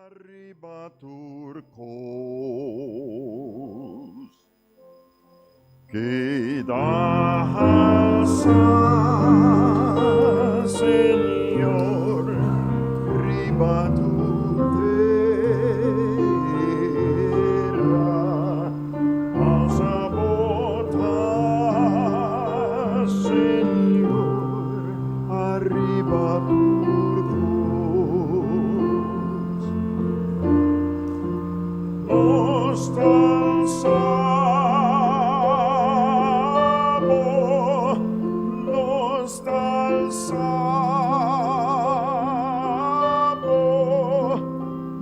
Ariba tur kos. Keda halsa, Señor, riba tur tera. Halsa bo tas, Señor, ariba tur kos. Nos ta alsa bo, nos ta alsa bo,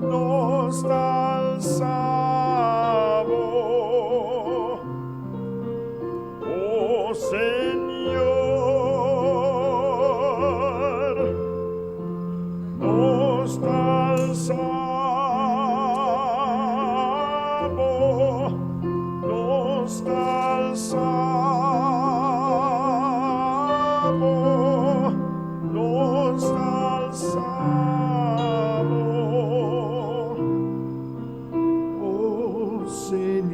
nos ta alsa bo. O Señor, nos ta alsa bo, nos ta alsa bo, nos ta alsa bo. O Señor.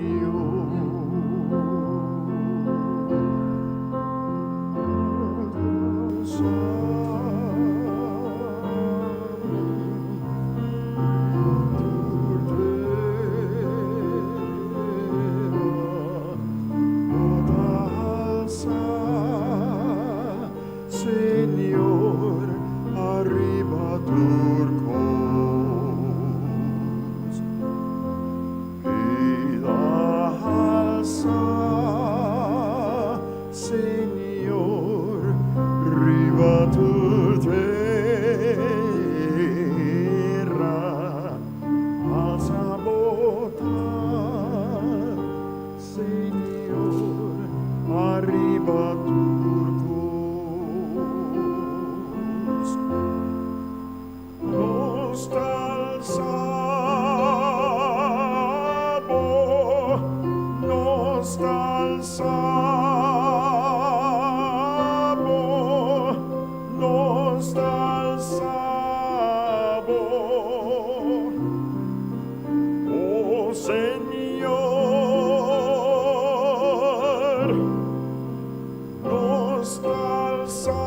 Señor, ariba tur kos. Keda halsa, Señor, riba tur tera. Halsa bo tas, Señor, ariba tur kos. Nos ta alsa bo, nos ta alsa bo, nos ta alsa bo. O Señor, nos ta alsa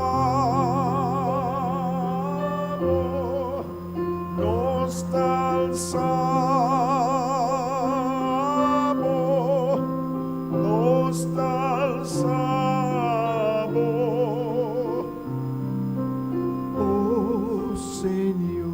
bo, nos ta alsa bo, nos ta alsa bo. O Señor.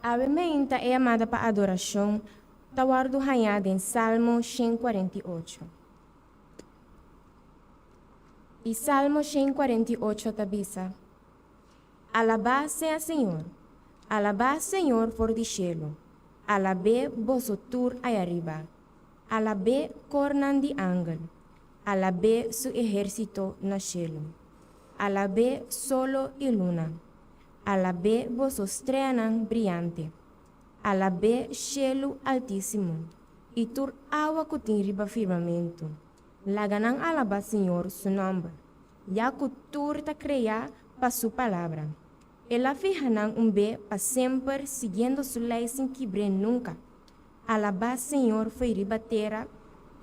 Awe meinta e yamada pa adorashon ta wòrdu hañá den Salmo 148. I Salmo 148 ta bisa, Alabá sea Señor! Alabá Señor for di shelu, alab'é boso tur ayariba. Alab'é kornan di angel, alab'é su ehérsito na shelu. Alab'é solo i luna, alab'é boso streanan briante. Alab'é shelu altísimo i tur awa ku tin riba firmamentu. Laga nan alabá Señor su nòmber, ya ku tur ta kreá pa su palabra. El a fiha nan un be pa semper siguiendo su lei sin kibr'é nunka. Alabá Señor fo'i riba tera,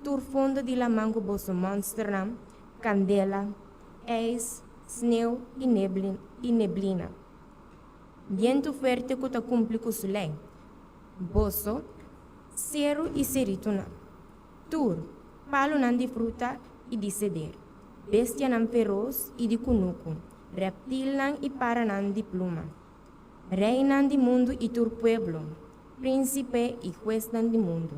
tur fondo di laman ku boso mònsternan, kandela, ijs, sneu i i neblina. Bientu fuerte ku ta kumpli ku su lei. Boso, seru i seritunan. Tur, palunan di fruta i di seder, bestianan feros i di kunuku, reptilnan i paranan di pluma, reinan di mundu i tur pueblo, prínsipe i huesnan di mundu,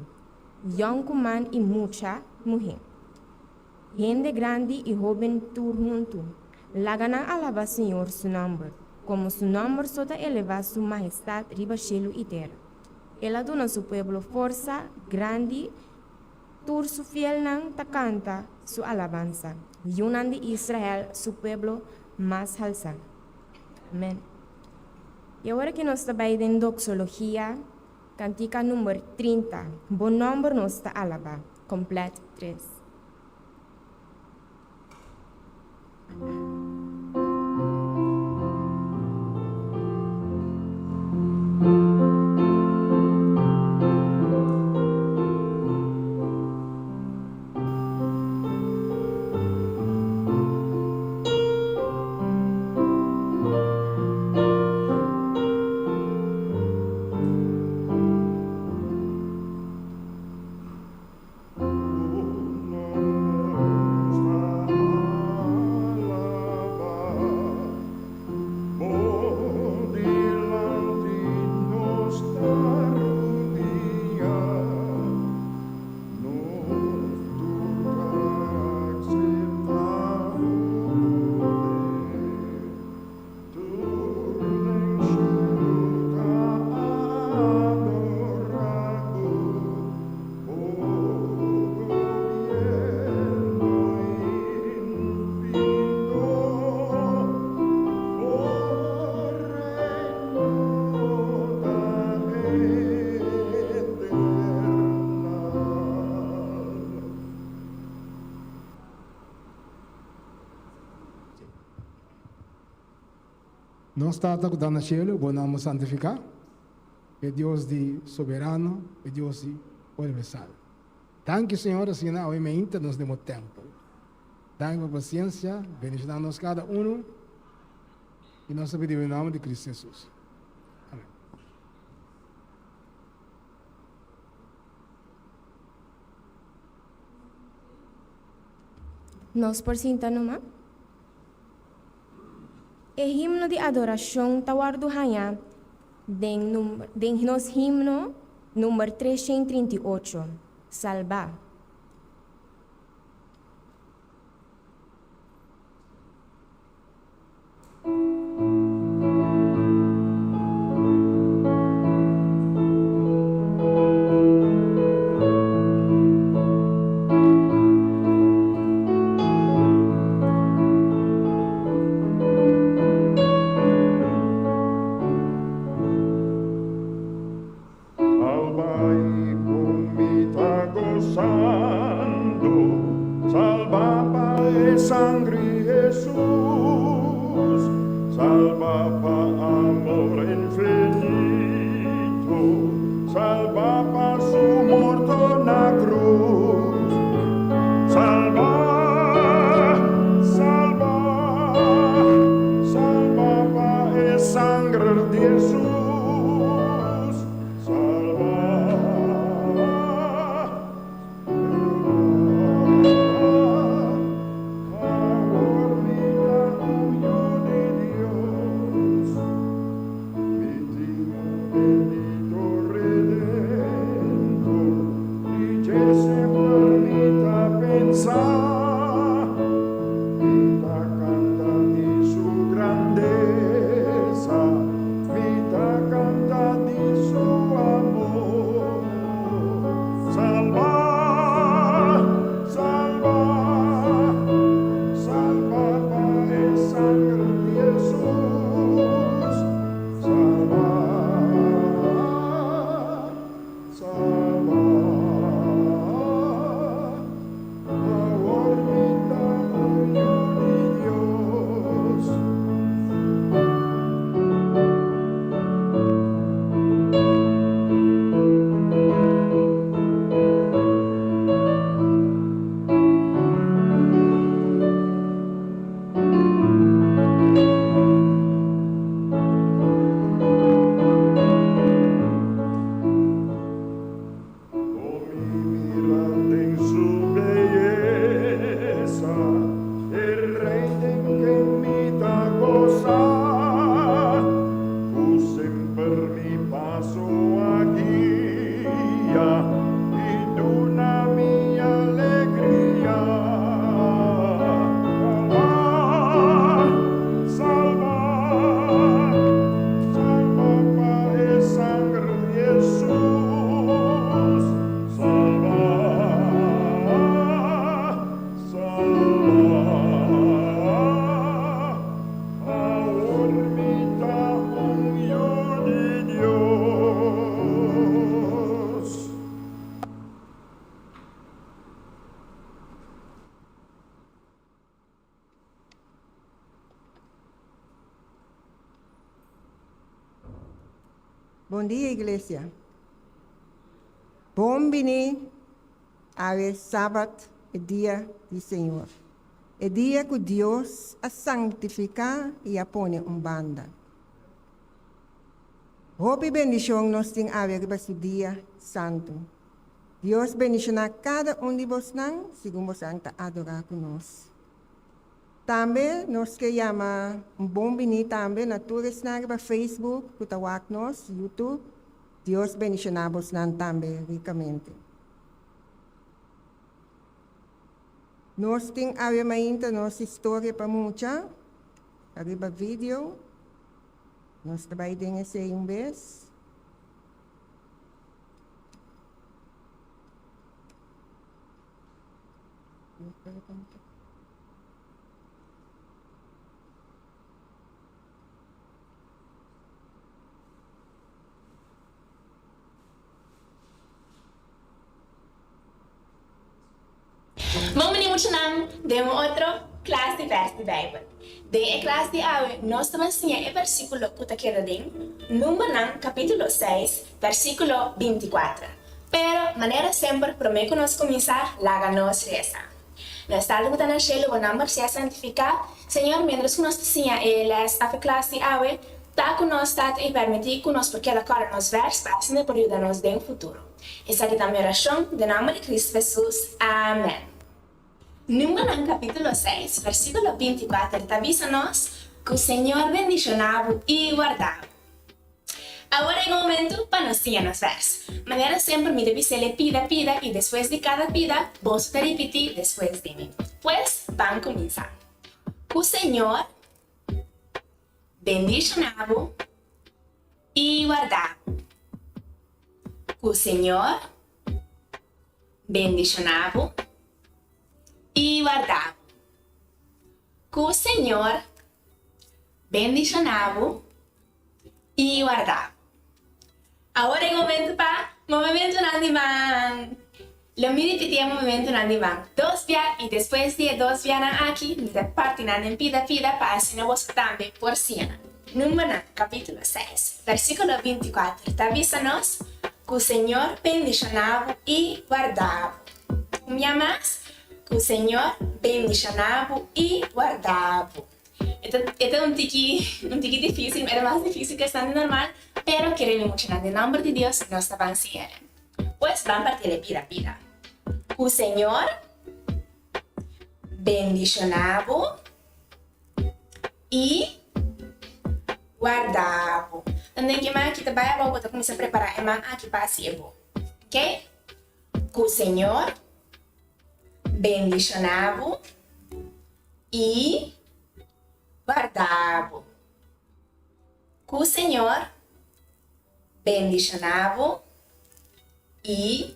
yònkuman i mucha muhé, hende grandi i hóben tur huntu, laga nan alabá Señor su nòmber, komo su nòmber so ta elevá su mahestat riba shelu i tera. El a duna su pueblo forsa grandi, tur su fielnan ta kanta su alabansa, yunan di Israel, su pueblo mas halsá. Amen. I awor ku nos ta bai den doxologia, kantika number 30. Bo nòmber nos ta alabá. Komplet 3. Nos Tata ku ta na shelu, bo nòmber santifiká, e Dios di soberano, e Dios di universal. Danki, Señor, asina awe meinta nos den bo tèmpel. Danki pa pasiensia, bendishoná nos kada unu, i nos ta pidi den nòmber di Kristu Hesus. Amèn. Nos por sinta numa? E himno di adorashon ta wòrdu hañá den den nos himno number 338, Salbá. Salba i kon mi ta gosando, salba pa e sangre Hesus, salba pa amor infinito, salba pa su morto na krus. Salba, salba, salba pa e sangre di Hesus, salba. Awor mi ta un yu di Dios. Bon dia, iglesia. Bon bini awe sabat, e dia di Señor. E dia ku Dios a santifiká i a pone un banda. Hopi bendishon nos tin awe riba su dia santu. Dios bendishoná kada un di bosnan segun bosan ta adorá ku nos. Tambe nos ke yama un bon bini tambe na tur esnan riba Facebook ku ta wak nos, YouTube. Dios bendishoná bosnan tambe rikamente. Nos tin awe mainta nos historia pa mucha ariba video. Nos ta bai den esei un bes. Bon bini muchanan den un otro klas di vèrs di Beibel. Den e klas di awe nos ta ban siña e versíkulo ku ta keda den Numbernan kapítulo seis versíkulo bintikuater. Pero, manera semper promé ku nos kuminsá, laga nos resa. Nos Tata ku ta na shelu, bo nòmber sea santifiká. Señor, miéntras ku nos ta siña e lès òf e klas di awe, ta ku nos, Tata, i pèrmití ku nos por keda kòrda nos vèrs pa asina por yuda nos den futuro. Esaki ta mi orashon, den nòmber di Kristu Hesus. Amèn. Numbernan kapítulo seis, versíkulo bintikuater ta bisa nos ku Señor bendishoná bo i warda bo. Awor a yega momentu pa nos siña nos vèrs. Manera semper mi ta bis'el e pida pida i despues di kada pida boso ta ripití despues di mi. Pues, ban kuminsá. Ku Señor bendishoná bo i warda bo. Ku Señor bendishoná bo i warda bo. Ku Señor bendishoná bo i warda. Awor e momento pa movementunan di man. Lo mi ripití e movementunan di man dos bia i despues di e dos bianan aki mi ta parti nan den pida pida pa asina boso tambe por siña nan. Numbernan kapítulo seis, versíkulo bintikuater ta bisa nos ku Señor bendishoná bo i warda bo. Un bia mas, ku Señor bendishoná bo i warda bo. E ta e ta un tiki un tiki dificil, e ta mas dificil ke esnan di normal, pero kere mi muchanan den nomber di Dios nos ta ban siña e. Pues ban parti el e pida pida. Ku Señor bendiciona bo i warda bo. Dan den ke man aki ta bai abou bo ta kuminsa prepara e man aki pa hasi e bo. Ok? Ku Señor bendiciona bo i warda bo. Ku Señor bendiciona bo i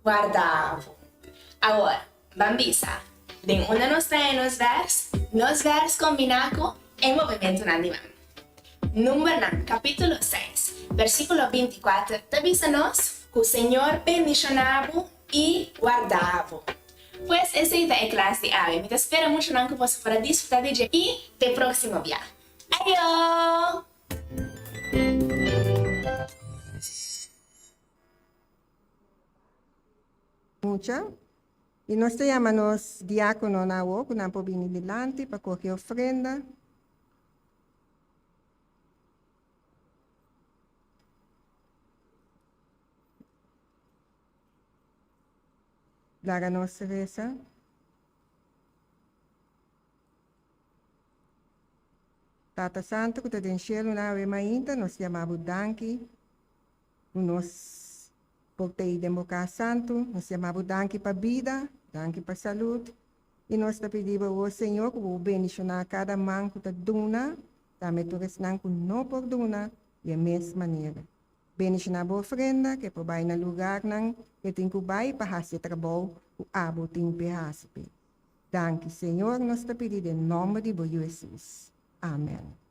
warda bo. Awor, ban bisa, den unda nos ta e nos vers? Nos vers combina cu e movimentonan di man. Numbernan capítulo seis, versículo binticuater ta bisa nos cu Señor bendiciona bo i warda bo. Pues esei ta e klas di awe. Mi ta spera muchanan ku boso por a disfruta di dje i te próksimo bia. Adio! Mucha, i nos ta yama nos diákononan awor ku nan por bini dilanti pa kohe ofrenda. Laga nos resa. Tata Santu ku ta den shelunan awe mainta, nos yama bo danki ku nos por ta ei den bo kas santu. Nos yama bo danki pa bida, danki pa salud. I nos ta pidi bo awor, Señor, ku bo bendishoná kada man ku ta duna, tambe tur esnan ku no por duna di e mes manera. Bendishoná bo ofrenda, ke por bai na lugarnan ke tin ku bai pa hasi e trabou ku abo tin p'e hasi p'e. Danki, Señor, nos ta pidi den nòmber di bo Yu Hesus. Amen.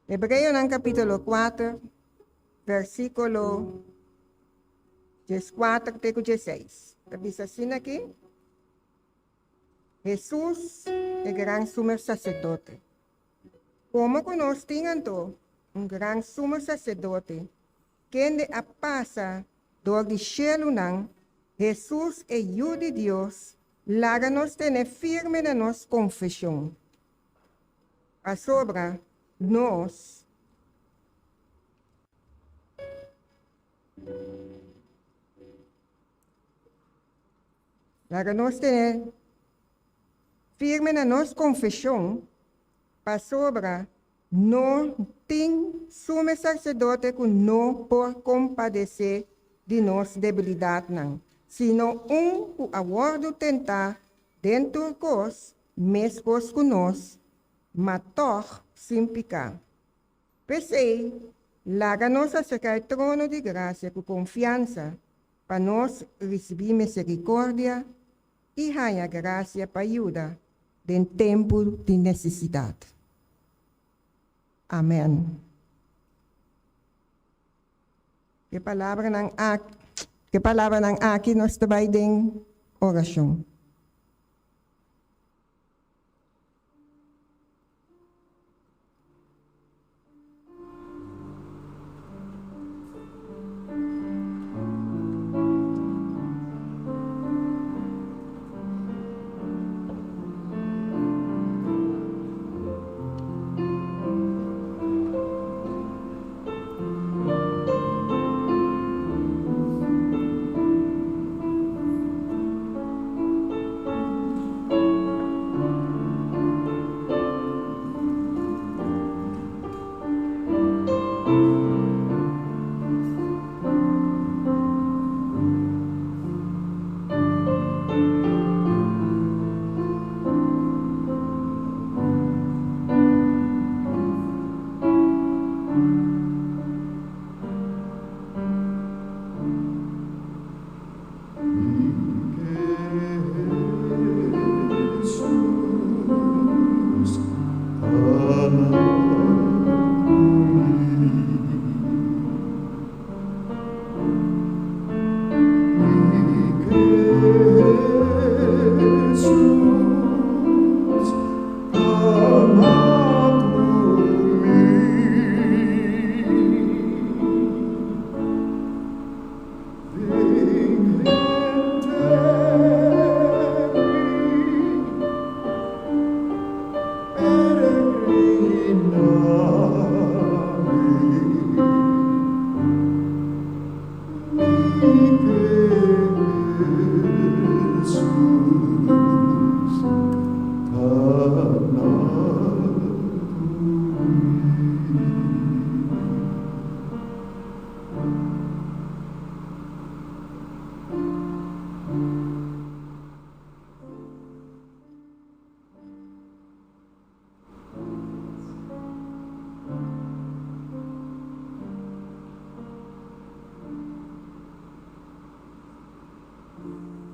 Hebreonan kapítulo 4, versíkulo 14 te ku 16. Ta bisa asina aki, Hesus, e gran sumo saserdote. Komo ku nos tin anto un gran sumo saserdote, kende a pasa dor di shelunan, Hesus e Yu di Dios, laga nos tene firme na nos konfeshon. Pasobra nos. Laga nos tene firme na nos konfeshon, pasobra no tin sumo saserdote ku no por kompadesé di nos debilidatnan, sino un ku a wòrdu tentá den tur kos, meskos ku nos, ma tòg sin piká. P'esei, laga nos aserká e trono di grasia ku konfiansa pa nos risibí miserikòrdia i haña grasia pa yuda den tempu di nesesidat. Amèn. Ku e palabranan aki, ku e palabranan aki nos ta bai den orashon.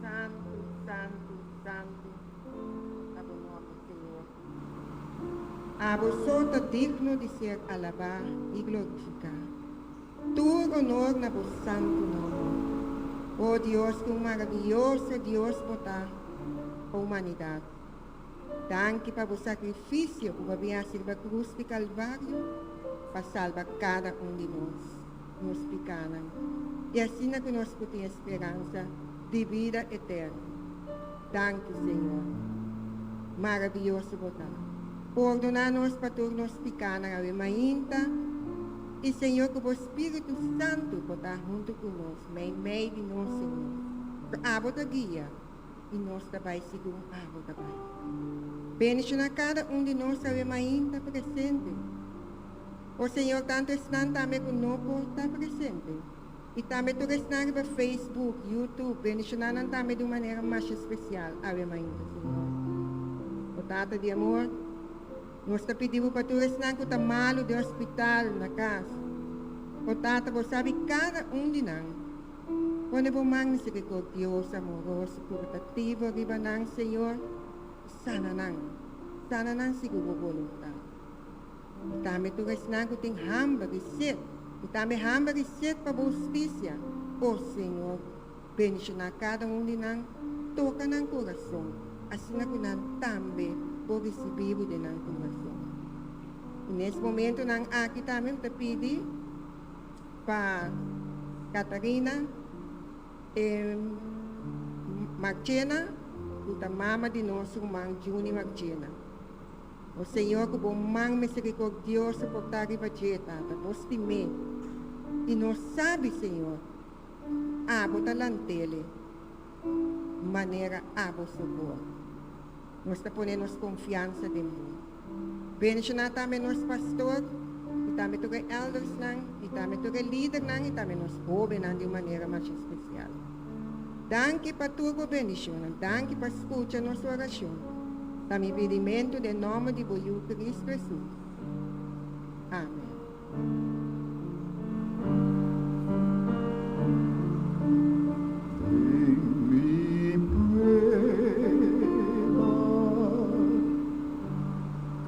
Santu, santu, santu ta bo nòmber, Señor. Abo so ta digno di ser alabá i glorifiká. Tur honor na bo santu nòmber. O Dios, ku un maravioso Dios bo ta pa humanidat. Danki pa bo sakrifisio ku bo a bin hasi riba krus di Kalvario pa salba kada un di nos, nos pikánan, i asina ku nos por tin e speransa di bida eterno. Danki, Señor. Maravioso bo ta. Pordoná nos pa tur nos pikánan awe mainta, i Señor ku bo Spiritu Santu por ta huntu ku nos, meimei di nos, Señor. Abo ta guia. I nos ta bai segun abo ta bai. Bendishoná kada un di nos awe mainta presente. O Señor, tantu esnan tambe ku no por ta presente, i tambe tur esnan riba Facebook, YouTube, bendishoná nan tambe di un manera masha spesial awe mainta, Señor. O Tata di amor, nos ta pidi Bo pa tur esnan ku ta malu den hospital, na kas. O Tata, Bo sabi kada un di nan. Pone bo man misericordioso, amoroso, purtativo riba nan, Señor, i sana nan. Sana nan segun bo boluntad. tambe tur esnan ku tin hamber i set, i tambe hamber i set pa bo hustisia. O Señor, bendishoná kada un di nan, toka nan kurason, asina ku nan tambe por risibí bo den nan kurason. I nes momentunan aki tambe mi ta pidi pa Catarina e Marchena, ku ta mama di nos ruman Juni Marchena. O Señor, ku bo man miserikordioso por ta riba dje, Tata. Bo stim'é. I nos sabi, Señor, abo ta lant'ele manera abo so por. Nos ta pone nos konfiansa den bo. Bendishoná tambe nos pastor, i tambe tur e eldersnan, i tambe tur e lidernan, i tambe nos hóbennan di un manera masha spesial. Danki pa tur bo bendishonnan. Danki pa skucha nos orashon. Ta mi pidimentu den nòmber di bo Yu Kristu Hesus. Amen. Den mi prueba,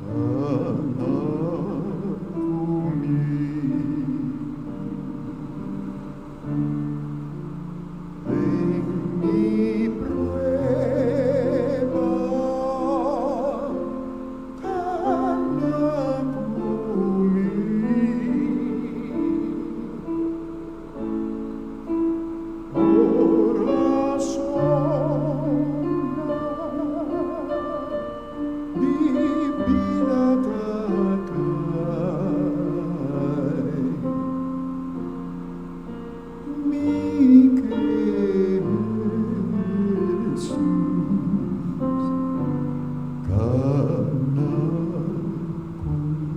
kana ku mi. Den mi prueba, kana ku mi. Ora sombra di bida ta kai. Mi ke Hesus kana ku mi.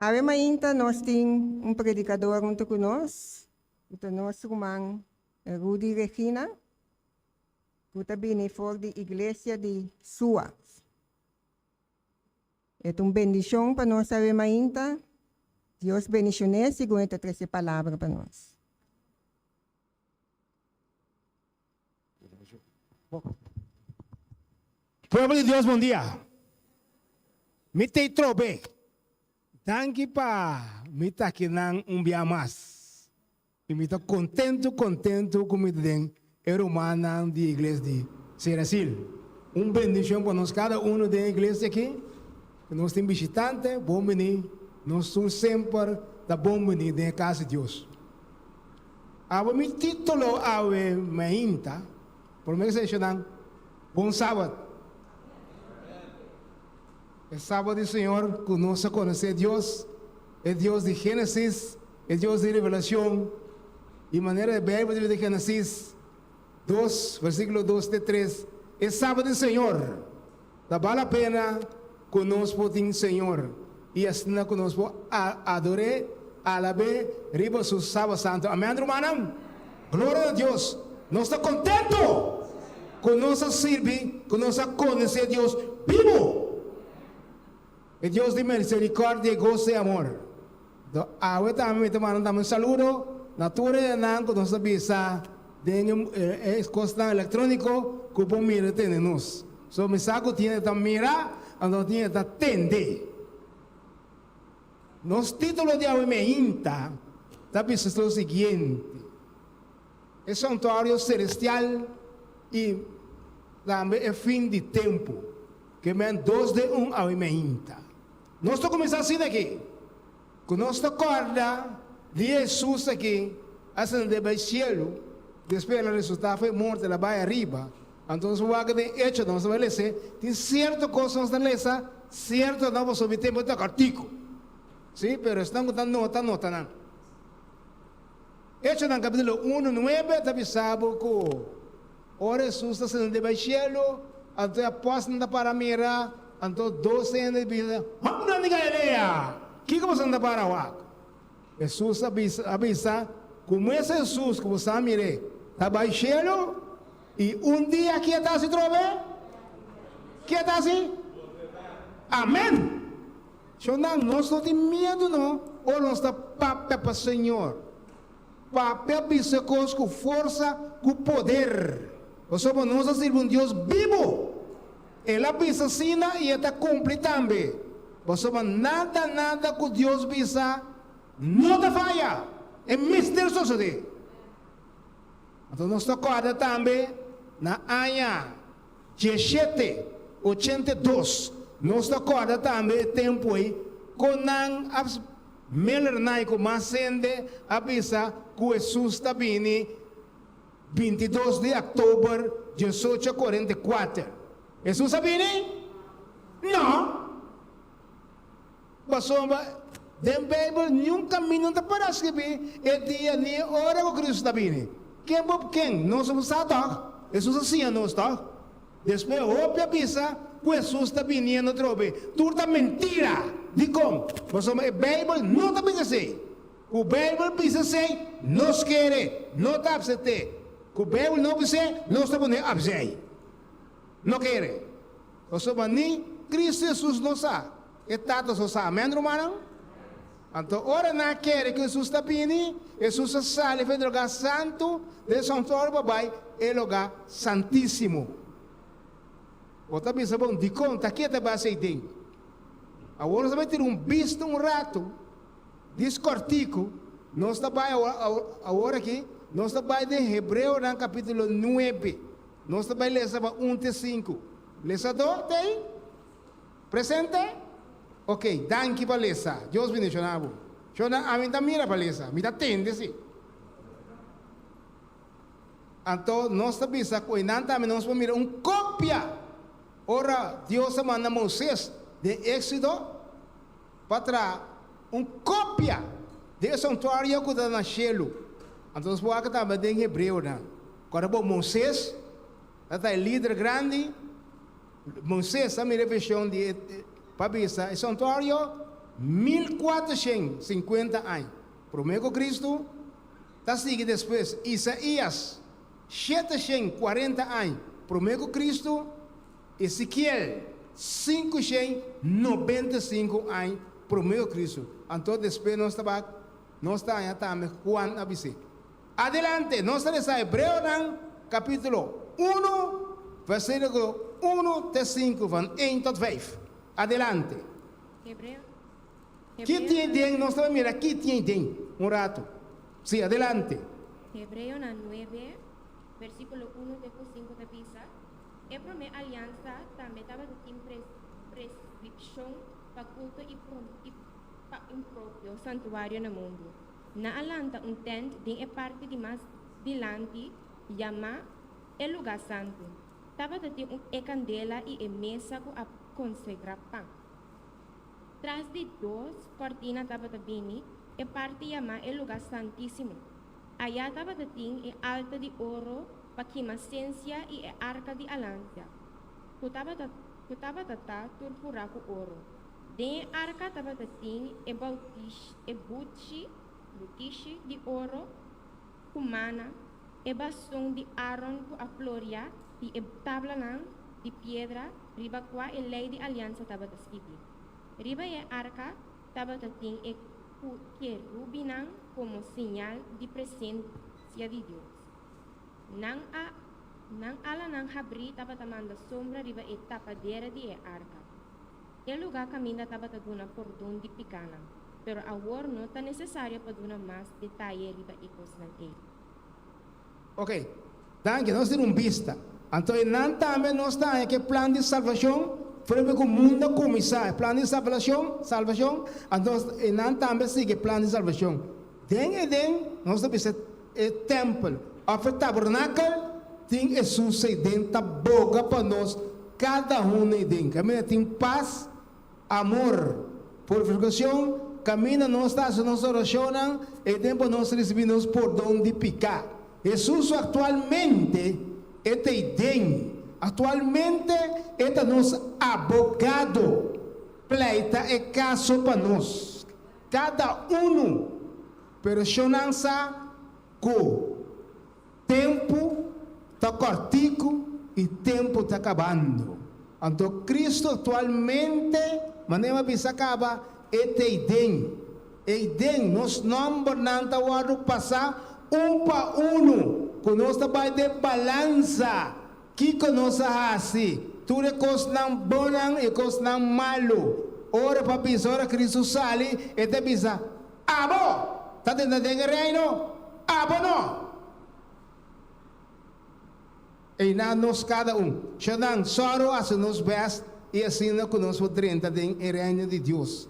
Awe mainta nos tin un predikador huntu ku nos, ku ta nos ruman Rudy Regina, ku ta bini for di Iglesia di Sua. E ta un bendishon pa nos awe mainta. Dios bendishon'é segun e ta trese palabra pa nos. Pueblo di Dios bon dia. Mi t'ei trobe. Danki pa mi ta akinan un bia mas. I mi ta kontentu kontentu ku mi ta den e rumannan di iglesia di Serasil. Un bendishon pa nos kada uno den e iglesia aki. Nos tin bishitante, bon bini. Nos tur semper ta bon bini den e kas di Dios. Awe mi titulo awe mainta, prome seshonan, Bon Sabat. E Sabat di Señor ku nos a konosé Dios, e Dios di Génesis, e Dios di Revelashon, i manera e Beibel ta bisa den Génesis dos, versíkulo dos te tres, e Sabat di Señor. Ta bal la pena ku nos por tin Señor i asina ku nos por ador'é, alab'é riba su Sabat Santu. Amèn, rumannan? Gloria na Dios! Nos ta kontentu ku nos a sirbi, ku nos a konosé Dios bibu, e Dios di miserikòrdia, goso i amor. Enton awe tambe mi ta manda tambe un saludo na tur enan ku nos ta bisa den e kosnan elektróniko ku por mira i tende nos. So mi sa ku tin hende ta mira anto tin hende ta tende. Nos título di awe meinta ta bisa lo siguiente, E santuario selestial i tambe e fin di tempu, ke men dos den un awe meinta. Nos ta kuminsá asina aki, ku nos ta kòrda di Hesus aki a sendé bai sielu, despues el a resusitá for e morto, el a bai ariba. Anto nos por wak den Echonan, nos ta bai lesa, tin sierto kos nos ta lesa, sierto no, pasobra mi tempu ta kòrtiku. Sí, pero esnan ku ta nota, nota nan. Echonan kapítulo 1, 9 ta bisa bo ku ora Hesus ta sende bai shelu, anto e apòstelnan ta para mira, anto dos hende bisa, Hòmbernan di Galilea, kiko boso ta para wak? Hesus a bisa, a bisa ku mes Hesus ku boso a mir'é ta bai shelu, i un dia ke ta hasi trobe? Ke ta hasi? Amèn! Shonnan, nos no tin miedu no ora nos ta papia pa Señor. Papia bisa kos ku forsa, ku poder. Pasobra nos ta sirbi un Dios bibu. El a bisa asina i e ta kumpli tambe. Pasobra nada, nada ku Dios bisa no ta faya. E mester sosodé. Anto nos ta kòrda tambe na aña Dieshete, 82, Nos ta kòrda tambe e tempu ei kon nan a Miller ku mas hende a bisa ku Hesus ta bini 22 di òktober 1844. Hesus a bini? No! Pasobra den Beibel niun kaminda no ta para skibí e dia ni e ora ku Kristu ta bini. Ken bo ken? Nos no sa tòg? Hesus a siña nos tòg? Despues hopi a bisa ku Hesus ta biniendo atrobe. Tur ta mentira! Dikon? Pasobra e Beibel no ta bisa esei. Ku Beibel bisa esei, nos kere, no ta apsept'é. Ku Beibel no bis'é, nos ta pone apsei. No kere. Pasobra ni Kristu Hesus no sa, e Tata so sa. Amen, rumannan? Anto ora nan a kere ku Hesus ta bini, Hesus a sali for di lugá santu den santuario pa bai e lugá santísimo. Bo ta bisa, Bon, dikon ta ke ta bai asei den? Awor nos ta bai tira un bista un ratu, dis kòrtiku, nos ta bai awor aki, nos ta bai den Hebreonan kapítulo nuebe. Nos ta bai lesa pa un te sinku. Lesadó t'ei? Presente? Ok, danki pa lesa. Dios bendishoná bo. Shona, ami ta mira pa lesa. Mi ta tende si. Anto nos ta bisa ku einan tambe nos por mira un kopia. Ora Dios a manda Moises den Éxodo pa traha un kopia di e santuario ku ta na shelu. Anto nos por wak tambe den Hebreonan. Kòrda bo, Moises ta e lider grandi. Moises a mira e vision di e pa bisa e santuario 1450 aña promé ku Kristu, ta sigui despues Isaías 740 aña promé ku Kristu, Ezekiel 595 aña promé ku Kristu. Anto despues nos ta bak nos ta haña tambe Juan a bis'é. Adelante, nos ta lesa Hebreonan capítulo 1, versículo 1 te 5, van 1 tot 5. Adelante. Hebreo. Ki tin den? Nos ta mira ki tin den un rato. Sí, adelante. Hebreonan 9, versículo 1 te 5 ta bisa, E promé aliansa tambe tabatin preskripshon pa kulto i pa un propio santuario na mundu. Nan a lanta un tènt den e parti di mas dilanti, yamá e Lugá Santu. Tabata tin un e kandela i e mesa ku a konsegrá pan. Tras di dos kòrtina tabata bini e parti yamá e Lugá Santísimo. Ayá tabata tin e alta di oro pa kima sensia i e arka di alansia, ku tabata ku tabata ta tur furá ku oro. Den e arka tabata tin e bautish, e butshi, butishi, di oro ku mana, e baston di Aaron ku a floria i e tablanan di piedra riba kua e Lei di Aliansa tabata skibí. Riba e arka tabata tin e kerubinan komo señal di presensia di Dios. Nan a nan alanan habrí tabata manda sombra riba e tapadera di e arka. E lugá kaminda tabata duna pordon di pikánan, pero awor no ta nesesario pa duna mas detaye riba e kosnan ei. Ok, danki. Nos tin un bista. Anto e nan tambe nos ta haña ku e plan di salvashon prome ku mundu a kuminsá. E plan di salvashon, salvashon, anto e nan tambe a sigui e plan di salvashon. Den Eden nos ta bisa e tèmpel òf e tabernakel tin Hesus ei den ta boga pa nos kada un ei den. Kaminda tin pas, amor, purifikashon. kaminda nos ta hasi nos orashonnan, e tempu nos risibí nos pordon di piká. Hesus aktualmente e ta ei den. Aktualmente e ta nos abogado. Pleita e kaso pa nos. Kada unu. Pero shonnan sa ku tempu ta kòrtiku i tempu ta kabando. Anto Kristu aktualmente, manera mi a bisa kaba, e ta ei den. Ei den, nos nòmbernan ta wòrdu pasá un pa unu, ku nos ta bai den balansa kiko nos a hasi, tur e kosnan bonnan i e kosnan malu. Ora pa bisa, ora Kristu sali, e ta bisa, Abo ta drenta den e Reino, abo no! Einan nos kada un. Shornan, sòru hasi nos bèst i asina ku nos por drenta den e Reino di Dios.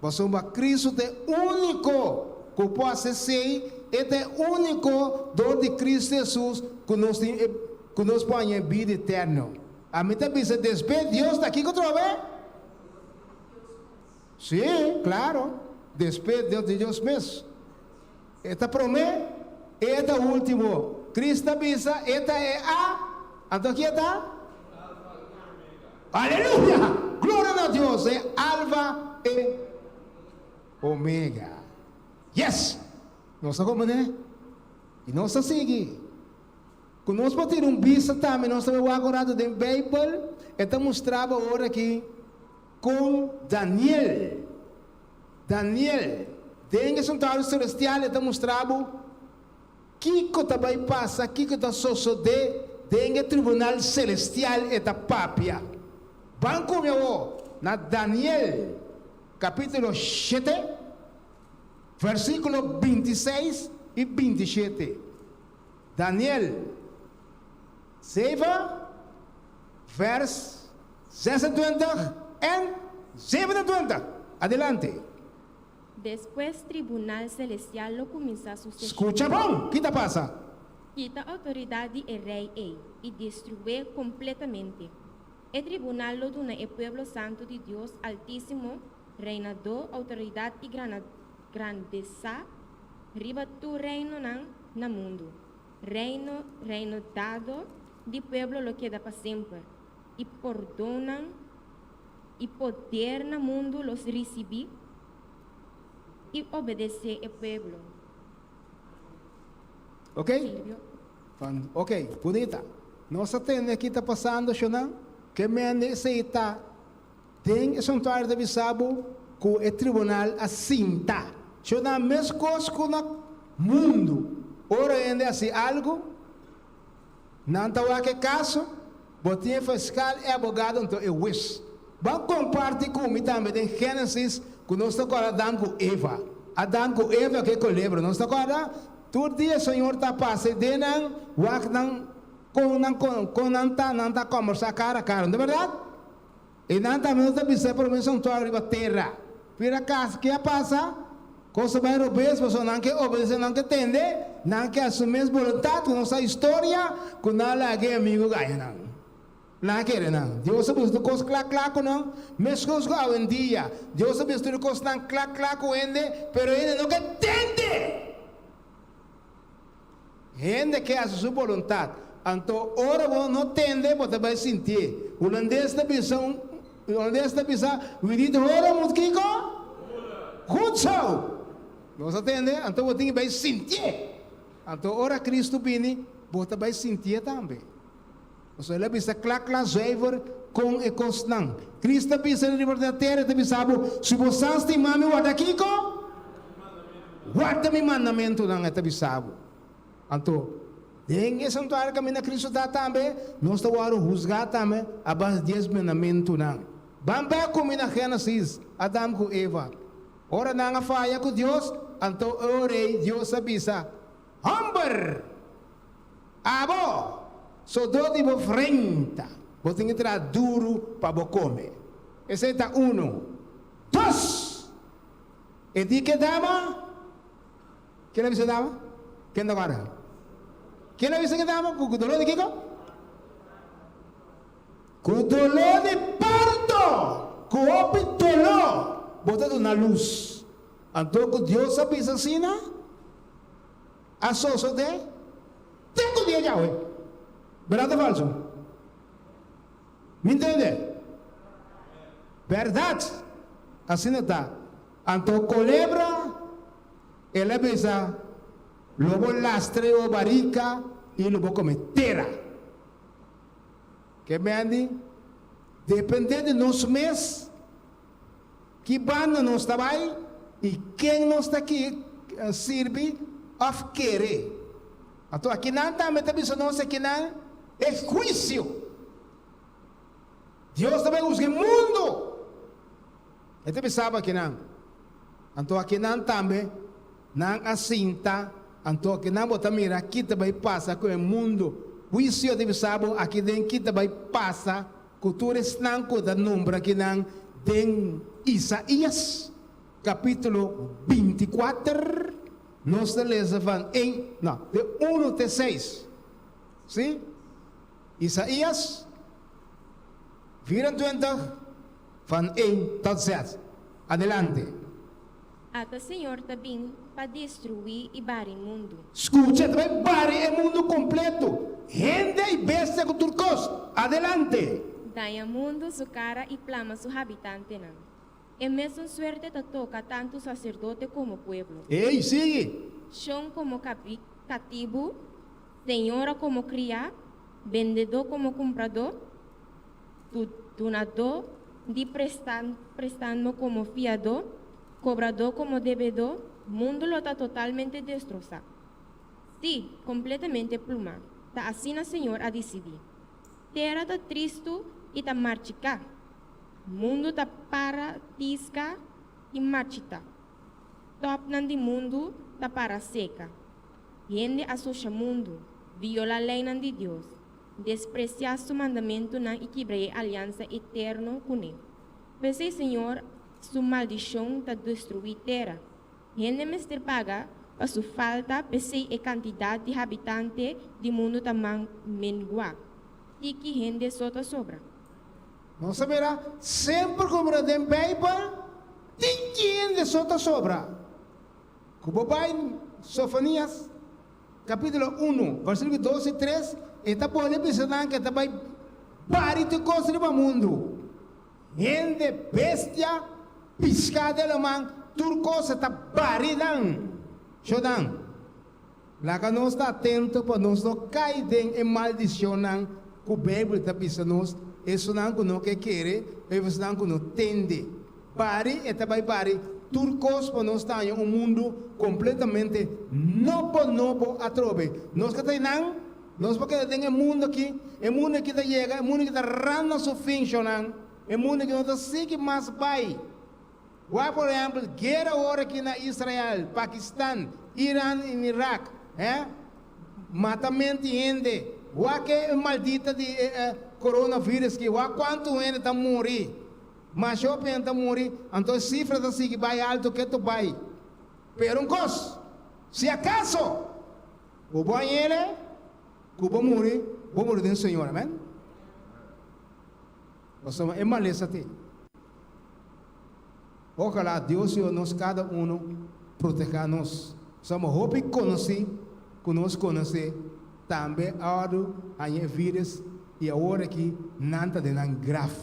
Pasobra Kristu ta e úniko ku por hasi esei, e ta e úniko dor di Kristu Hesus ku nos tin e ku nos por haña e bida eterno. Ami ta bisa despues Dios ta kiko trobe? Sí, klaro, despues Dios di Dios mes. E ta promé, e ta último. Kristu ta bisa, E ta e A, anto ki e ta? Aleluya! Gloria na Dios! E Alfa e Omega. Yes! Nos ta komprendé? I nos ta sigui. Ku nos por tira un bista tambe, nos ta bai wak un ratu den Beibel, e ta mustra bo ora aki kon Daniel, Daniel, den e santuario selestial e ta mustra bo kiko ta bai pasa, kiko ta sosodé den e tribunal selestial e ta papia. Ban ku mi awor na Daniel kapítulo shete, versíkulo bintiseis i bintishete. Daniel zeven, vers 26 en 27. Adelante. Despues tribunal selestial lo kuminsá su seshon. Skucha bon ki ta pasa. Kita outoridat di e rei ei i destrué kompletamente. E tribunal lo duna e pueblo santu di Dios Altísimo reinadó, outoridat i grandesa riba tur reinonan na mundu. Reino, reino dado di pueblo lo keda pa semper, i pordonnan i poder na mundu lo risibí i obedesé e pueblo. Ok? Van, ok, bunita. Nos a tende ki ta pasando, shonnan? Ke mende esei ta den e santuario ta bisa bo ku e tribunal a sinta. Shonnan, meskos ku na mundu, ora hende hasi algu, Nan ta wak e kaso, bo tin e fiskal, e abogado anto e hues. Ban komparti ku mi tambe den Génesis ku nos ta kòrda Adam ku Eva. Adam ku Eva ku e kolebra, nos ta kòrda? Tur dia Señor ta pasa e den nan, wak nan kon nan kon nan ta, nan ta kòmbersá kara a kara, no ta bèrdat? E nan tambe no ta bisa e promé santuario riba tera. Pira kas, ke a pasa? Kos a bai robes, pasobra nan ke obedesé, nan ke tende, nan ke hasi su mes boluntat, ku nos sa historia, ku nan a laga e amigu gaña nan. Nan a kere nan. Dios a bisa tur kos kla kla ku nan, meskos ku awendia. Dios a bisa tur e kosnan kla kla ku hende, pero hende no ke tende! Hende ke hasi su boluntat. Anto ora bo no tende bo ta bai sintié. Hulandes ta bisa un Hulandes ta bisa, Wie niet horen moet kiko? Goed zo! Nos a tende? Anto bo tin ke bai sintié. Anto ora Kristu bini, bo ta bai sintié tambe. Pasobra el a bisa kla kla zuiver kon e kosnan. Kristu a bisa riba di tera, e ta bisa bo, Si bo sa stima mi, warda kiko? Warda mi mandamentunan, e ta bisa bo. Anto, den e santuario kaminda Kristu ta tambe, nos ta wòrdu husgá tambe a base di es mandamentunan. Ban bèk ku mi na Génesis, Adam ku Eva. Ora nan a faya ku Dios, anto e ora ei Dios a bisa, Hòmber! Abo, sodó di bo frenta, bo tin ki traha duru pa bo kome. Esei ta unu. Dos! E di ke dama? Ken a bisa dama? Ken ta guarda? Ken a bisa ke dama? Ku doló di kiko? Ku doló di parto! Ku hopi doló bo ta duna lus. Anto ku Dios a bisa asina, a sosodé te ku dia djawe. Bèrdat òf falsu? Mi ntende? Bèrdat! Asina ta. Anto kolebra, el a bisa, Lo bo lastra e bo barika i lo bo kome tera. Ke mendi? Dependé di nos mes ki banda nos ta bai i ken nos ta sirbi òf kere. Anto akinan tambe ta bisa nos akinan e huisio. Dios ta bai husga e mundu. E ta bisaba akinan. Anto akinan tambe nan a sinta, anto akinan bo ta mira ki ta bai pasa ku e mundu. Huisio ta bisa bo aki den ki ta bai pasa ku tur esnan ku ta nombra akinan den Isaías kapítulo 24. Nos ta lesa van ein, no, de unu te seis. Sí? Isaías 24 van ein tot zes. Adelante. Ata Señor ta bin pa destruí i bari mundu. Skucha, ta bai bari e mundu kompleto, hende i bestia ku tur kos. Adelante. Daña mundu su kara i plama su habitantenan. E mesun suerte ta toka tantu saserdote komo pueblo. Ey, sigui. Shon komo katibu, señora komo kriá, bendedó komo kumpradó, dunadó di prestamo komo fiadó, kobradó komo debedó, mundu lo ta totalmente destrosá. Sí, kompletamente plumá. Ta asina Señor a disidí. Tera ta tristu i ta marchiká. Mundu ta para piska i marchitá. Tòpnan di mundu ta para seka. Hende a susha mundu, violá leinan di Dios, despresiá su mandamentunan i kibra e aliansa eterno kuné. P'esei Señor su maldishon ta destruí tera. Hende mester paga pa su falta, p'esei e kantidat di habitante di mundu ta menguá. Tiki hende so ta sobra. Nos a mira semper ku mira den Beibel, tiki hende so ta sobra. Ku bo bai Sofonias kapítulo unu, versíkulo dos i tres, e ta bolbe bisa nan ku e ta bai bari tur kos riba mundu. Hende, bestia, piská den laman, tur kos e ta bari nan. Shonan, laga nos ta atento pa nos no kai den e maldishonnan ku Beibel ta bisa nos, esunnan ku no ke kere of esunnan ku no tende. Bari e ta bai bari tur kos pa nos ta haña un mundu kompletamente nobo nobo atrobe. Nos ke ta einan, nos por keda den e mundu aki, e mundu aki ta yega, e mundu aki ta randa su fin, shonnan, e mundu aki no ta sigui mas bai. Wak por ehèmpel guera awor aki na Israel, Pakistan, Iran i Irak, hè, matamenti hende, wak e maldita di e coronavirus aki, wak kuantu hende ta muri, masha hopi hende ta muri, anto e sifra ta sigui bai alto ketu bai. Pero un kos, si akaso bo bo hañ'ele ku bo muri, bo muri den Señor, amen. Pasobra e malesa t'e. Ojalá Dios yuda nos kada uno protehá nos. Pasobra hopi konosí ku nos konosé tambe a wòrdu haña e vírus i awor aki nan ta den nan graf,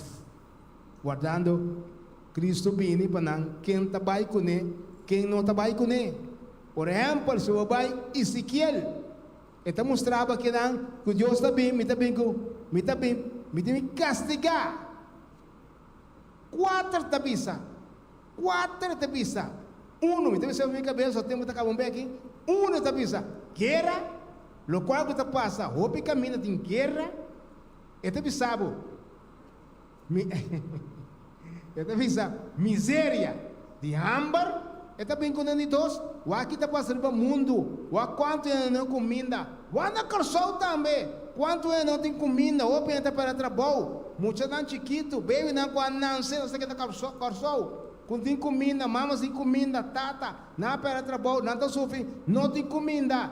wardando Kristu bini pa nan ken ta bai kuné, ken no ta bai kuné. Por ehèmpel, si bo bai Ezekiel. E ta mustra bo akinan ku Dios ta bin, mi ta bin ku, mi ta bin, mi tin mi kastigá. Kuater ta bisa, kuater ta bisa, unu, mi ta bisa mi kabes, so tempu ta kaba un beki, unu ta bisa, guera, lokual ku ta pasa, hopi kaminda tin guera, e ta bisa bo, mi, e ta bisa, miseria di hamber, e ta bin ku nan di dos, wak ki ta pasa riba mundu, wak kuantu hende no kuminda, wak na Kòrsou tambe, kuantu hende no tin kuminda, hopi hende ta pèrdè trabou, muchanan chikitu, bebinan ku a nanse nos ta keda Kòrsou, ku no tin kuminda, mama sin kuminda, tata, nan a pèrdè trabou, nan ta sufri, no tin kuminda.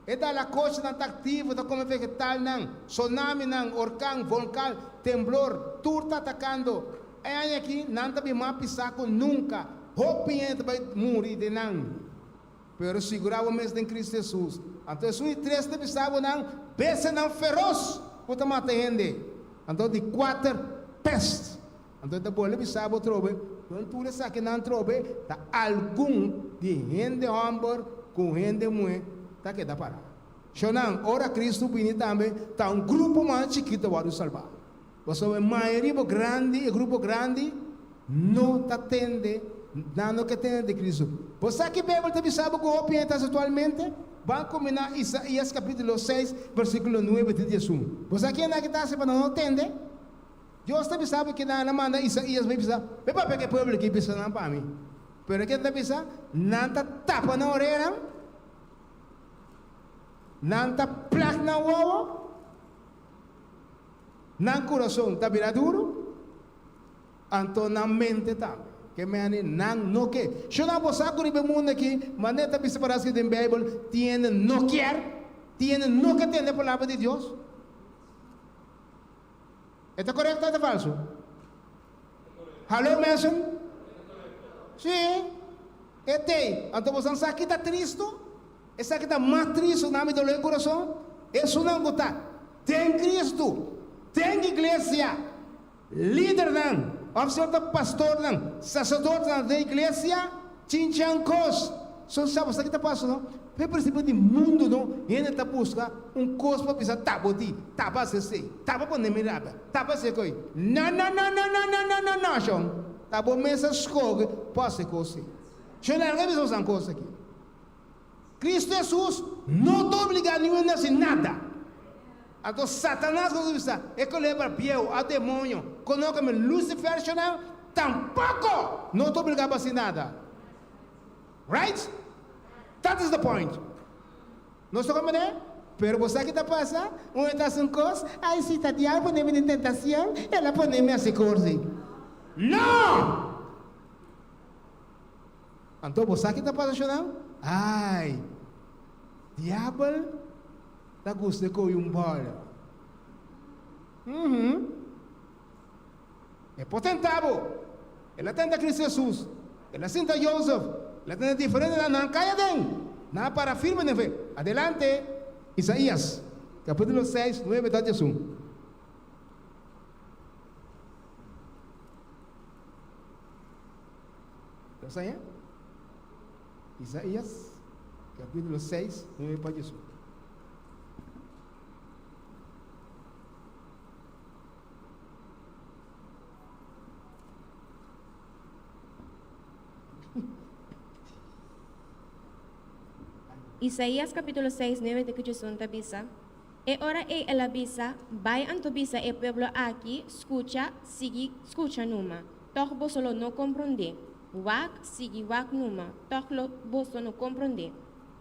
E dalakochinan ta aktivo, ta kome vegetalnan, tsunaminan, orkan, volkan, temblor, tur ta atakando. E aña aki nan ta bin mas pisá ku nunka. Hopi hende ta bai muri den nan. Pero sigurá bo mes den Cristo Hesus. Anto esun di tres ta bisa bo nan, Bestianan feros ku ta mata hende. Anto di kuater, pest. Anto e ta bolbe bisa bo trobe, Don tur esakinan trobe ta algun di hende hòmber ku hende muhé ta keda pará. Shonnan, ora Cristo bini tambe ta un grupo mas chikito ta wòrdu salbá. Pasobra e mayoria bo grandi, e grupo grandi, no ta tende, nan no ke tende di Cristo. Bo sa ki Beibel ta bisa bo ku hopi hende ta hasi aktualmente? Ban kuminá Isaías kapítulo seis, versíkulo nuebe te diesun. Bo sa ki hende aki ta hasi pa nan no tende? Dios ta bisa bo ki nan a manda Isaías bai bisa, Bai papia ku e pueblo aki, bisa nan pa mi. Pero ke ta bisa? Nan ta tapa nan oreanan, nan ta plak nan wowo. Nan kurason ta bira duru, anto nan mente tambe. Ke meni nan no ke. Shona bo sa ku riba e mundu aki, manera ta bisa paras ki den Beibel, tin hende no kier, tin hende no ke tende e palabra di Dios. E ta korekto o ta falsu? Hallo mensen? Sí, e t'ei. Anto boso sa ki ta tristu? Esaki ta mas tristu na mi doló e kurason, esunnan ku ta den Kristu, den iglesia, lidernan òf sierto pastornan, saserdotenan den iglesia, chinchan kos. So sa bo sa ki ta pasa no? Pa e prinsipio di mundu no, hende ta buska un kos pa bisa ta bo di, ta bo hasi esei, ta bo pone mi rabia, ta bo hasi e koi. No no no no no no no no no shon, ta bo mes a skoge pa hasi e kos ei. Shon larga bisa boso nan kos aki. Cristo Hesus no ta obligá niun hende hasi nada. Anto Satanas ku ta bisa, e kolebra bieu, a demoño, kono komo Lucifer shonal, tampoko no ta obligá pa hasi nada. Right? That is the point. Nos ta komprendé? Pero bo sa ki ta pasa? Un hende ta hasi un kos, ay si ta diabel pone mi den tentacion, el a pone mi hasi kos ei. No! Anto bo sa ki ta pasa shonal? Ai! Diabel ta gusta koe un bola. Uhum. E por tenta bo. El a tenta Cristo Jesus. El a sinta Josef. El a tenta diferente nan. Nan cay aden. Nan a para firme den fe. Adelante, Isaías, capítulo seis, nuebe ta diesun. Nos haña Isaías capítulo 6, 9 pa 18. Isaías capítulo 6, 9 te ku 18 ta bisa, E ora ei el a bisa, Bai anto bisa e pueblo aki, Skucha, sigui skucha numa, tòg boso lo no komprondé. Wak, sigui wak numa, tòg lo boso no komprondé.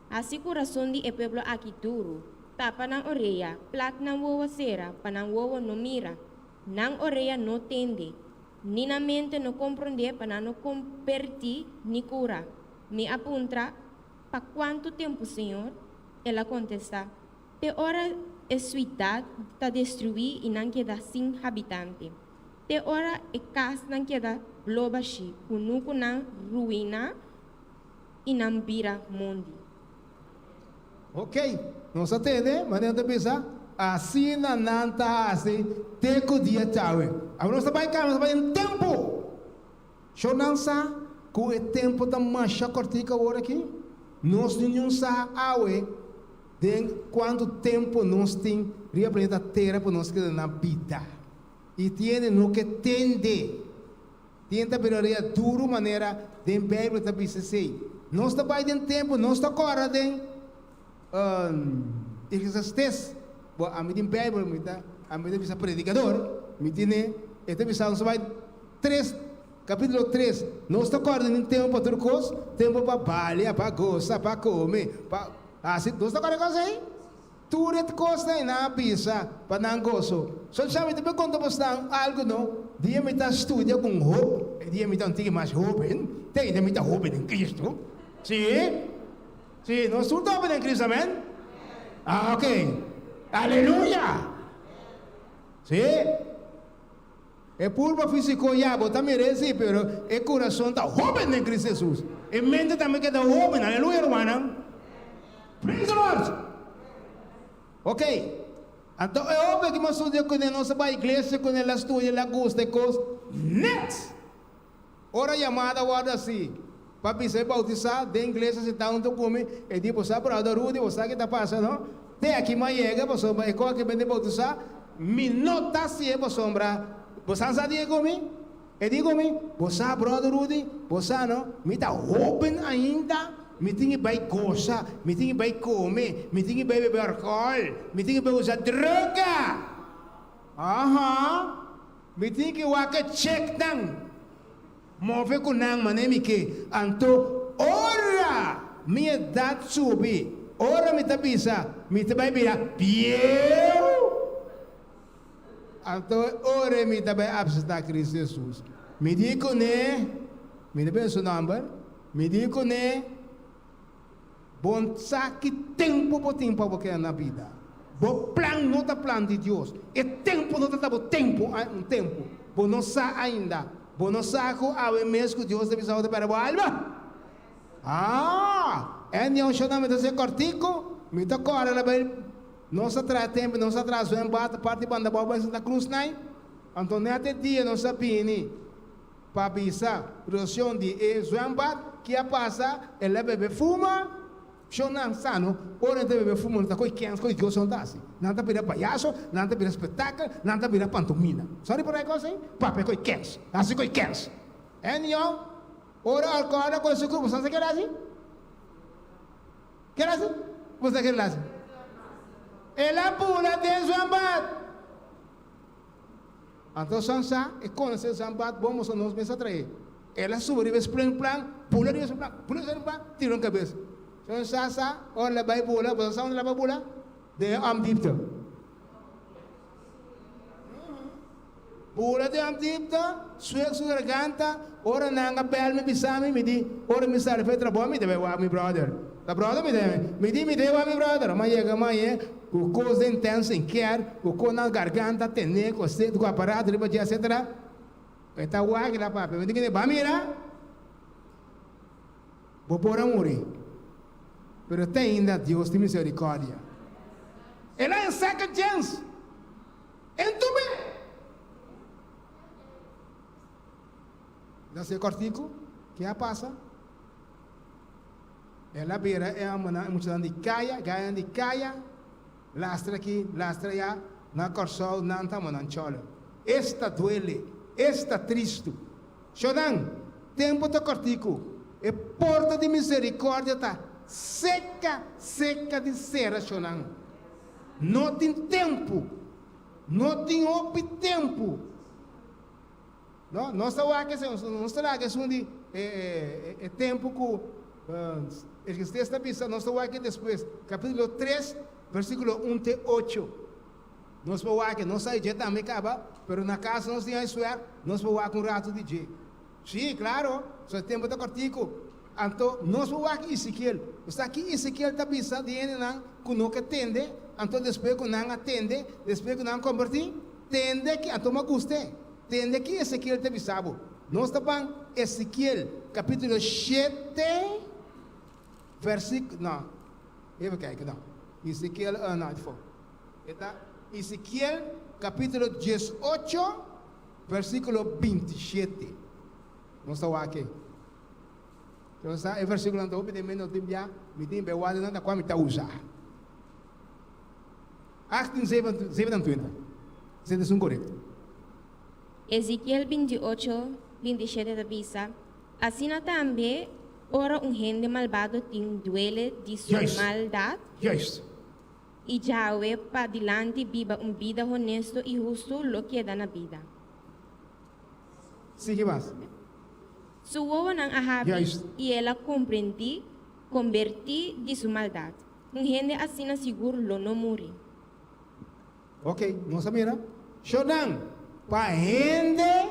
Hasi kurason di e pueblo aki duru, tapa nan orea, plak nan wowo sera, pa nan wowo no mira, nan orea no tende, ni nan mente no komprondé pa nan no kombertí ni kura. Mi a puntra, Pa kuantu tempu, Señor? El a kontestá, Te ora e suidat ta destruí i nan keda sin habitante. Te ora e kasnan keda blo bashí, kunukunan ruiná i nan bira mondi. Ok, nos a tende, manera ta bisa, asina nan ta hasi te ku dia djawe. Awor nos ta bai kaba, nos ta bai den tempu. Shor nan sa ku e tempu ta masha kòrtiku awor aki? Nos niun sa awe den kuantu tempu nos tin riba planeta Tera pa nos keda na bida. I tiene no ke tende. Tin ta bira ria duru manera den Beibel ta bisa esei. Nos ta bai den tempu, nos ta kòrda den Eclesiastes. Bo, ami den Beibel mi ta, ami ta bisa predikador, mi tine, e ta bisa nos ta bai tres, kapitulo tres, nos ta kòrda den tempu pa tur kos, tempu pa balia, pa gosa, pa kome, pa hasi, nos ta kòrda e kos ei? Tur e kosnan ei nan a bisa pa nan goso. So sa mi ta por konta bosnan algu no, dia mi ta studia ku un hob, e dia mi ta un tiki mas hoben, te ainda mi ta hoben den Kristu, si, si, nos tur ta hoben den Kristu, amen? Ah, ok, aleluya! Si. E purba físiko ya bo ta mira sí, pero e kurason ta hóben den Kristu Hesus. E mente tambe keda hóben. Aleluya, rumannan. Praise the Lord! Ok. Anto e hóben ku mi a studia kuné, nos a bai iglesia kuné, el a studia, el a gusta e kos. Nèt! Ora yamada wòrdu hasi pa bisa e boutisá den iglesia sintá huntu ku mi, e di, Bo sa, Bròder Rudy, bo sa ki ta pasa, no? Te aki mi a yega pasobra e kos aki bende boutisá, mi no ta hasié pasobra bo sa sa di e ku mi? E di ku mi, Bo sa, Bròder Rudy, bo sa, no? Mi ta hóben ainda, mi tin ki bai gosa, mi tin ki bai kome, mi tin ki bai bebe alkohòl, mi tin ki bai usa droga! Aha! Mi tin ki wak e cheknan move ku nan manera mi ke. Anto ora mi edat subi, ora mi ta bisa mi ta bai bira bieu, anto e ora mi ta bai apseptá Cristo Jesus. Mi di kuné, mi ta pensa su nòmber, mi di kuné, Bon sa ki tempu bo tin pa bo keda na bida. Bo plan no ta plan di Dios. E tempu no ta ta bo tempu, un tempu. Bo no sa ainda. Bo no sa ku awe mes ku Dios ta bisa bo ta pèrdè bo alma? Ah! En yon shona mi ta ser kòrtiku, mi ta kòrda la bai nos a traha tempu, nos a traha zwembad parti banda bou bai Santa Cruz nai. Anto nèt e dia nos a bini. Pa bisa produccion di e zwembad ki a pasa el a bebe fuma shon nan sa no ora nan ta bebe fuma no ta koy kens koy Dios nan ta hasi nan ta bira payaso nan ta bira spectakel nan ta bira pantomina sorry por e cos ey papia koy kens hasi koy kens en yon ora alcohol a koy su grupo sa keda hasi keda hasi bo sa keda hasi el a bula den zwembad. Anto Sansa e konosé Zambat bon boso nos mes a traé. El a subi riba e springplan, bula riba e springplan, bula riba e springplan, tira un kabes. Sansa sa ora el a bai bula, boso sa unda el a bai bula? Den e omdiepte. Bula den omdiepte, suek su garganta, ora nan a bèl mi bisa mi, mi di, ora mi sali for e trabou mi ta bai wak mi bròder. Ta bròder mi ta mi di mi ta bai wak mi bròder. Mi a yega mañe. Ku kos den tensen kier, ku kos na garganta tene, ku sed, ku aparato riba dje, etcetera. E ta wak la papia. Mi tin kende ba mira, bo por a muri. Pero te ainda Dios tin misericordia. El a un second chance. Entube! Na se kortiku, ke a pasa? El a bira e hombernan, e muchanan di kaya, gayanan di kaya, lastra aki, lastra aya, na Kòrsou nan ta homonan chòlò. Esta duele, esta tristu. Shònan, tempu ta kòrtiku, e porta di miserikòrdia ta seka, seka di sera, shònan. No tin tempu, no tin hopi tempu. No, nos ta wak esei, nos ta laga esun di e tempu ku Eclesiastes ta bisa, nos ta wak e despues. Kapítulo tres, versíkulo un te ocho. Nos por wak e, nos sa dje tambe kaba, pero na kas nos tin huiswerk, nos por wak un ratu di dje. Sí, klaro, so e tempu ta kòrtiku. Anto nos por wak Ezekiel. Bo sa ki Ezekiel ta bisa di hendenan ku no ke tende, anto despues ku nan a tende, despues ku nan a kombertí? Tende ki anto m'a gust'é. Tende ki Ezekiel ta bisa bo. Nos ta ban Ezekiel capítulo shete versiculo, no, even kijken, no, Ezekiel, uh, no, het E ta Ezekiel capítulo 18 versiculo 27. Nos ta wak ei. Nos sa e versiculonan ta hopi den mi, no tin bia, mi tin bewaarde nan ta cua mi ta usa. 18, 27. Esei ta esun korekto. Ezekiel 28, 27 ta bisa, Asina tambe, ora un hende malbado tin duele di su Juist. maldat, Juist. i djawe padilanti biba un bida honesto i hustu, lo keda na bida. Sigui mas. Su wowonan a habri Juist. i el a komprendí, kombertí di su maldat. Un hende asina sigur lo no muri. Ok, nos a mira. Shownan, pa hende,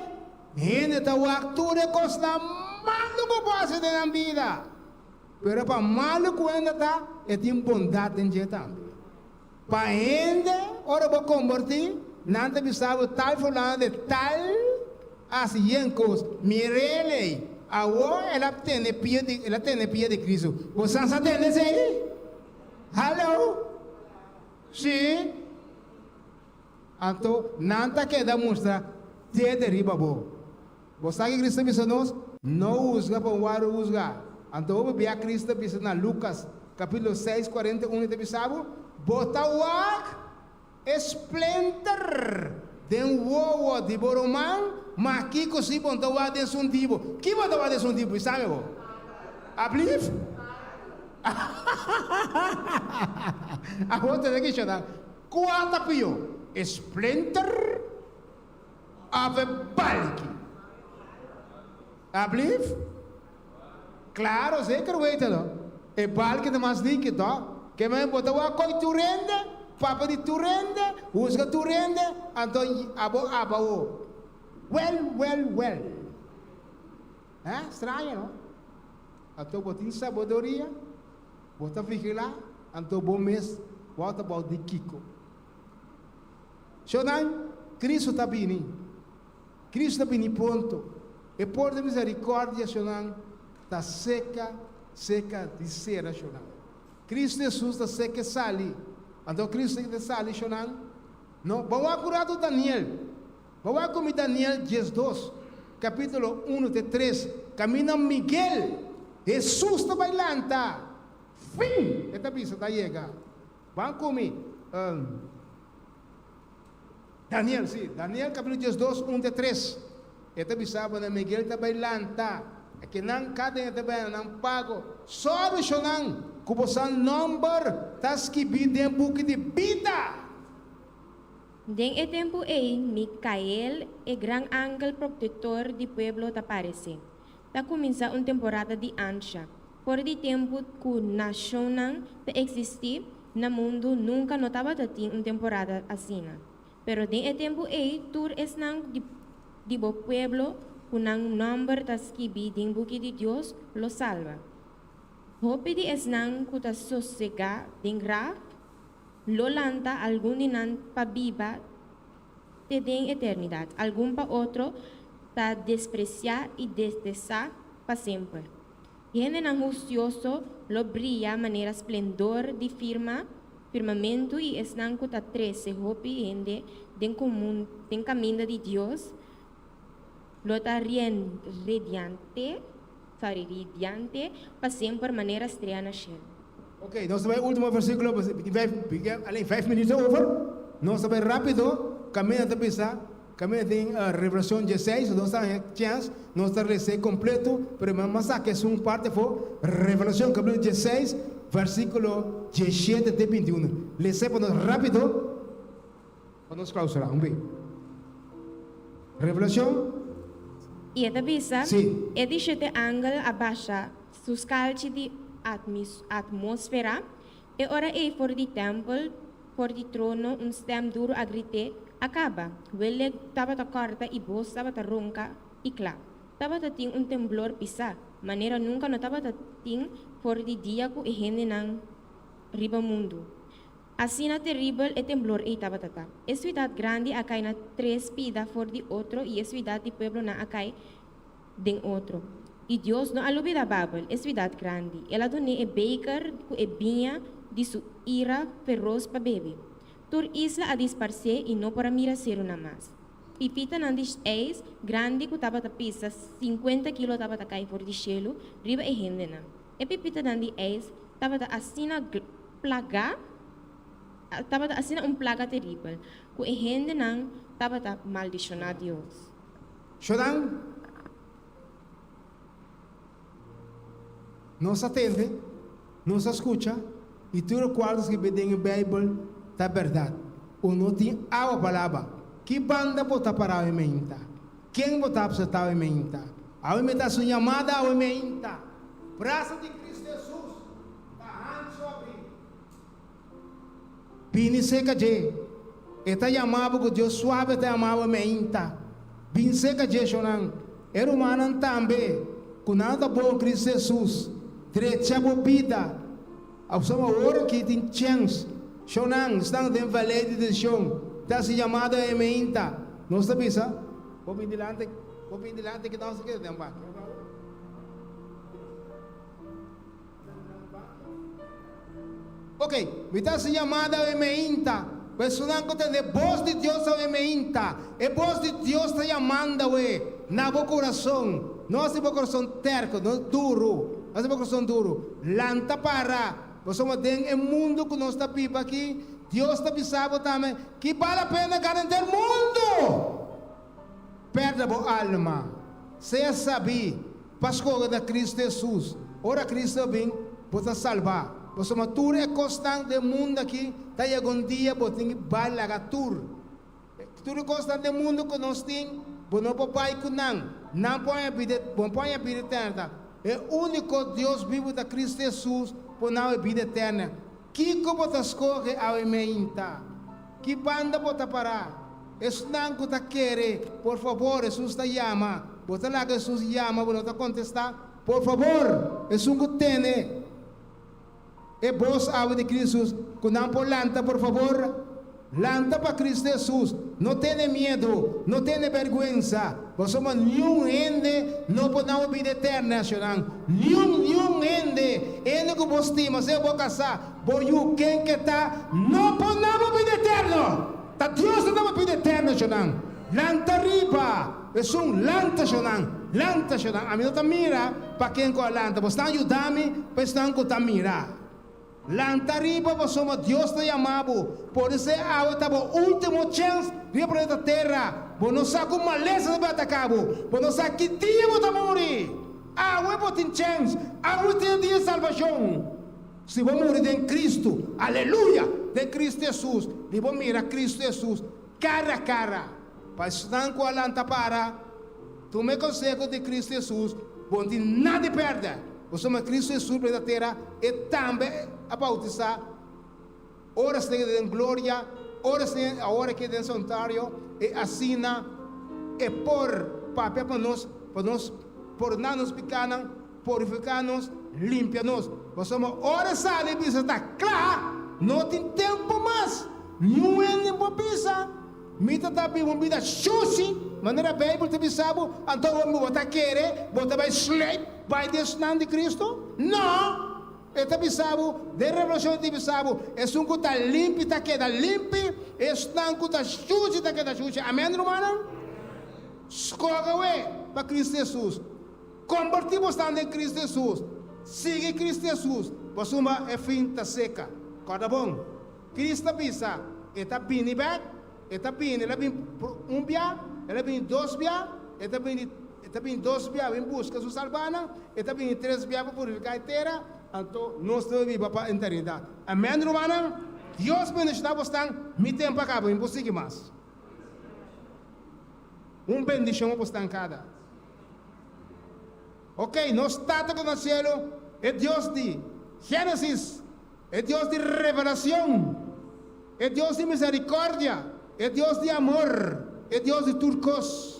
hende ta wak tur e kosnan malu ku por hasi den nan bida. Pero pa malu ku hende ta, e tin bondat den dje tambe. Pa hende, ora bo kombertí, nan ta bisa bo tal fulano de tal. Hasi yen kos. Mir'é ei. Awor el a tene pia di, el a tene pia di Cristo. Bo san sa tende esei? Hallo? Sí. Anto nan ta keda mustra dede riba bo. Bo sa ke Cristo a bisa nos? No husga pa un wòrdu husgá. Anto hopi bia Cristo a bisa na Lucas capítulo seis, 41 e ta bisa bo, Bo ta wak e splinter den wowo di bo ruman, ma kiko si bo no ta wak den esun di bo? Ki bo ta wak den esun di bo? Bisami bo. Ablief? Awor tene ki shona. Kua ta pió, e splinter òf e balki? Ablief? Klaro, zeker weten no. E balki ta mas diki, tòg? Ke men bo ta wak koi tur hende, papia di tur hende, husga tur hende, anto abo aba-o. Wèl, wèl, wèl. Hè? Straño, no? Anto bo tin sabiduria? Bo ta vigilá, anto bo mes what about di kiko? Shownan, Cristo ta bini. Cristo ta bini pronto. E porta di misericordia, shownan, ta seca, seca di cera, shownan. Cristo Jesus ta seca e sali. Anto Cristo ta sali, shownan? No, bo wak un rato Daniel. Bo wak cu mi Daniel 12, capitulo 1 te 3, caminda Miguel, Jesus ta bay lanta, fin, e ta bisa, ta yega. Ban cu mi, Daniel, si, Daniel capitulo 12, 1 te 3, e ta bisa bo na Miguel ta bay lanta, e ke nan cada e ta bay na nan pago. Sòru shonan cu bo sa nomber ta skibi den buki di bida. Den e tempu ei, Mikael, e gran angel proktektor di pueblo ta paresé. Ta kuminsá un temporada di ansha. For di tempu ku nashonnan ta eksistí na mundu nunka no tabata tin un temporada asina. Pero den e tempu ei tur esnan di bo pueblo ku nan nòmber ta skibí den buki di Dios lo salba. Hopi di esnan ku ta sosegá den graf Lo lanta algun di nan pa biba te den eternidat, algun pa otro ta despresiá i detestá pa semper. Hendenan hustioso lo bria manera splendor di firma firmamentu i esnan ku ta trese hopi hende den komun den kaminda di Dios lo ta rediante, sorry, ridiante pa semper manera strea na shelu. Ok, nos ta bai ultimo versiculo, tin vijf, alleen vijf minuten over. Nos ta bai rapido, caminda ta bisa, caminda tin Revelacion dieseis, nos ta haña chance, nos ta lesa completo, pero mi a saca esun parte afo, Revelacion capitulo dieseis, versiculo diesshete te bintiuno. Lesa pa nos rapido, pa nos clausura. Un be. Revelacion. I e ta bisa, Si. E di shete angel a basha su skalchi di atmósfera, e ora ei for di tèmpel, for di trono, un stèm duru a grit'é, A kaba! Welek tabata kòrta i bos tabata ronka i kla. Tabata tin un temblor pisá, manera nunka no tabata tin for di dia ku e hendenan riba mundu. Asina teribel e temblor ei tabata ta. E siudat grandi a kai na tres pida for di otro i e siudat di pueblonan a kai den otro. I Dios no a lubidá Babel, e siudat grandi. El a dun'é e beker ku e biña di su ira feros pa bebe. Tur isla a disparsé i no por a mira serunan mas. Pipitanan di ijs grandi ku tabata pisa sinkuenta kilo tabata kai for di shelu riba e hendenan. E pipitanan di ijs tabata asina plagá, tabata asina un plaga teribel, ku e hendenan tabata maldishoná Dios. Shonan, nos a tende, nos a skucha, i tur lokual ta skibí den e Beibel ta bèrdat. U no tin awa pa laba. Ki banda bo ta pará awe meinta? Ken bo ta apseptá awe meinta? Awe mi ta su yamada awe meinta. Brasa di Kristu Hesus ta hanchu abrí. Bini serka dje. E ta yama bo ku Dios suave ta yama bo meinta. Bin serka dje, shonnan. E rumannan tambe, ku nan ta bon Kristu Hesus. Drecha bo bida. Pasobra awor aki tin chèns. Shonnan, esnan den valei di desishon, ta hasi yamada e meinta. Nos ta bisa, Bo bin dilanti. Bo bin dilanti ki nos keda den banki. Ok, mi ta hasi yamada awe meinta pa esunnan ku tende bos di Dios awe meinta. E bos di Dios ta yamando awe na bo kurason. No hasi bo kurason tèrko, no duru. No hasi bo kurason duru. Lanta para. Pasobra den e mundu ku nos ta biba aki, Dios ta bisa bo tambe ki bal la pena gana henter mundu. Pèrdè bo alma. Sea sabí pa skohe na Kristu Hesus. Ora Kristu a bin, bo ta salbá. Pasobra tur e kosnan den mundu akí ta yega un dia bo tin ki bai laga tur. Tur e kosnan den mundu ku nos tin, bo no por bai ku nan. Nan por haña bida, bo por haña bida eterna. E úniko Dios bibu ta Kristu Hesus por nan e bida eterna. Kiko bo ta skohe awe meinta? Ki banda bo ta pará? Esnan ku ta kere, por fabor, Hesus ta yama. Bo ta laga Hesus yama, bo no ta kontestá? Por fabor, esun ku tene e bos awe di Kristus, ku nan por lanta, por fabor, lanta pa Kristu Hesus. No tene miedu, no tene bèrgwensa, pasobra niun hende no por dá bo bida eterna, shonnan. Niun, niun hende, hende ku bo stima, sea bo kasá, bo yu, ken ke ta, no por dá bo bida eterno. Ta Dios ta dá bo bida eterno, shonnan. Lanta riba! Esun, lanta, shonnan! Lanta, shonnan! Ami no ta mira pa ken ku a lanta. Bo stan yuda mi pa esnan ku ta mira. Lanta riba pasobra Dios ta yama bo. Pode ser awe ta bo ultimo chèns riba planeta Tera. Bo no sa ku malesa ta bin ataka bo. Bo no sa ki dia bo ta muri. Awe bo tin chèns. Awe tin e dia di salbashon. Si bo muri den Kristu, aleluya! Den Kristu Hesus, di bo mira Kristu Hesus kara kara. Pa esnan ku a lanta para, tuma e konseho di Kristu Hesus, bo no tin nada di pèrdè. Pasobra Kristu Hesus bini na tera, e tambe a boutisá, ora esnan den gloria, ora esnan awor aki den santuario, i asina e por papia pa nos, pa nos pordoná nos pikánan, purifiká nos, limpia nos. Pasobra ora e sali bisa ta kla, no tin tempu mas. Niun hende por bisa, Mi ta ta biba un bida shushi, manera Beibel ta bisa bo, anto bo bo ta kere bo ta bai sleip bai den esnan di Kristu? No! E ta bisa bo, den Revelashon e ta bisa bo, esun ku ta limpi ta keda limpi, esnan ku ta shushi ta keda shushi. Amen, rumannan? Skoge we pa Kristu Hesus. Kombertí bosnan den Kristu Hesus. Sigui Kristu Hesus, pasobra e fin ta seka. Kòrda bon! Cristo a bisa, E ta bini bek, E ta bini, El a bini un bia, El a bini dos bia, E ta bini, E ta bini dos bia bin buska Su salbanan, E ta bini tres bia pa purifiká e tera, anto nos debe biba pa eternidat. Amèn, rumannan? Dios bendishoná bosnan, mi tempu a kaba, mi por sigui mas. Un bendishon pa bosnan kada. Oké, nos Tata ku na sielu, e Dios di Génesis, E Dios di revelacion, e Dios di misericordia, e Dios di amor, e Dios di tur cos.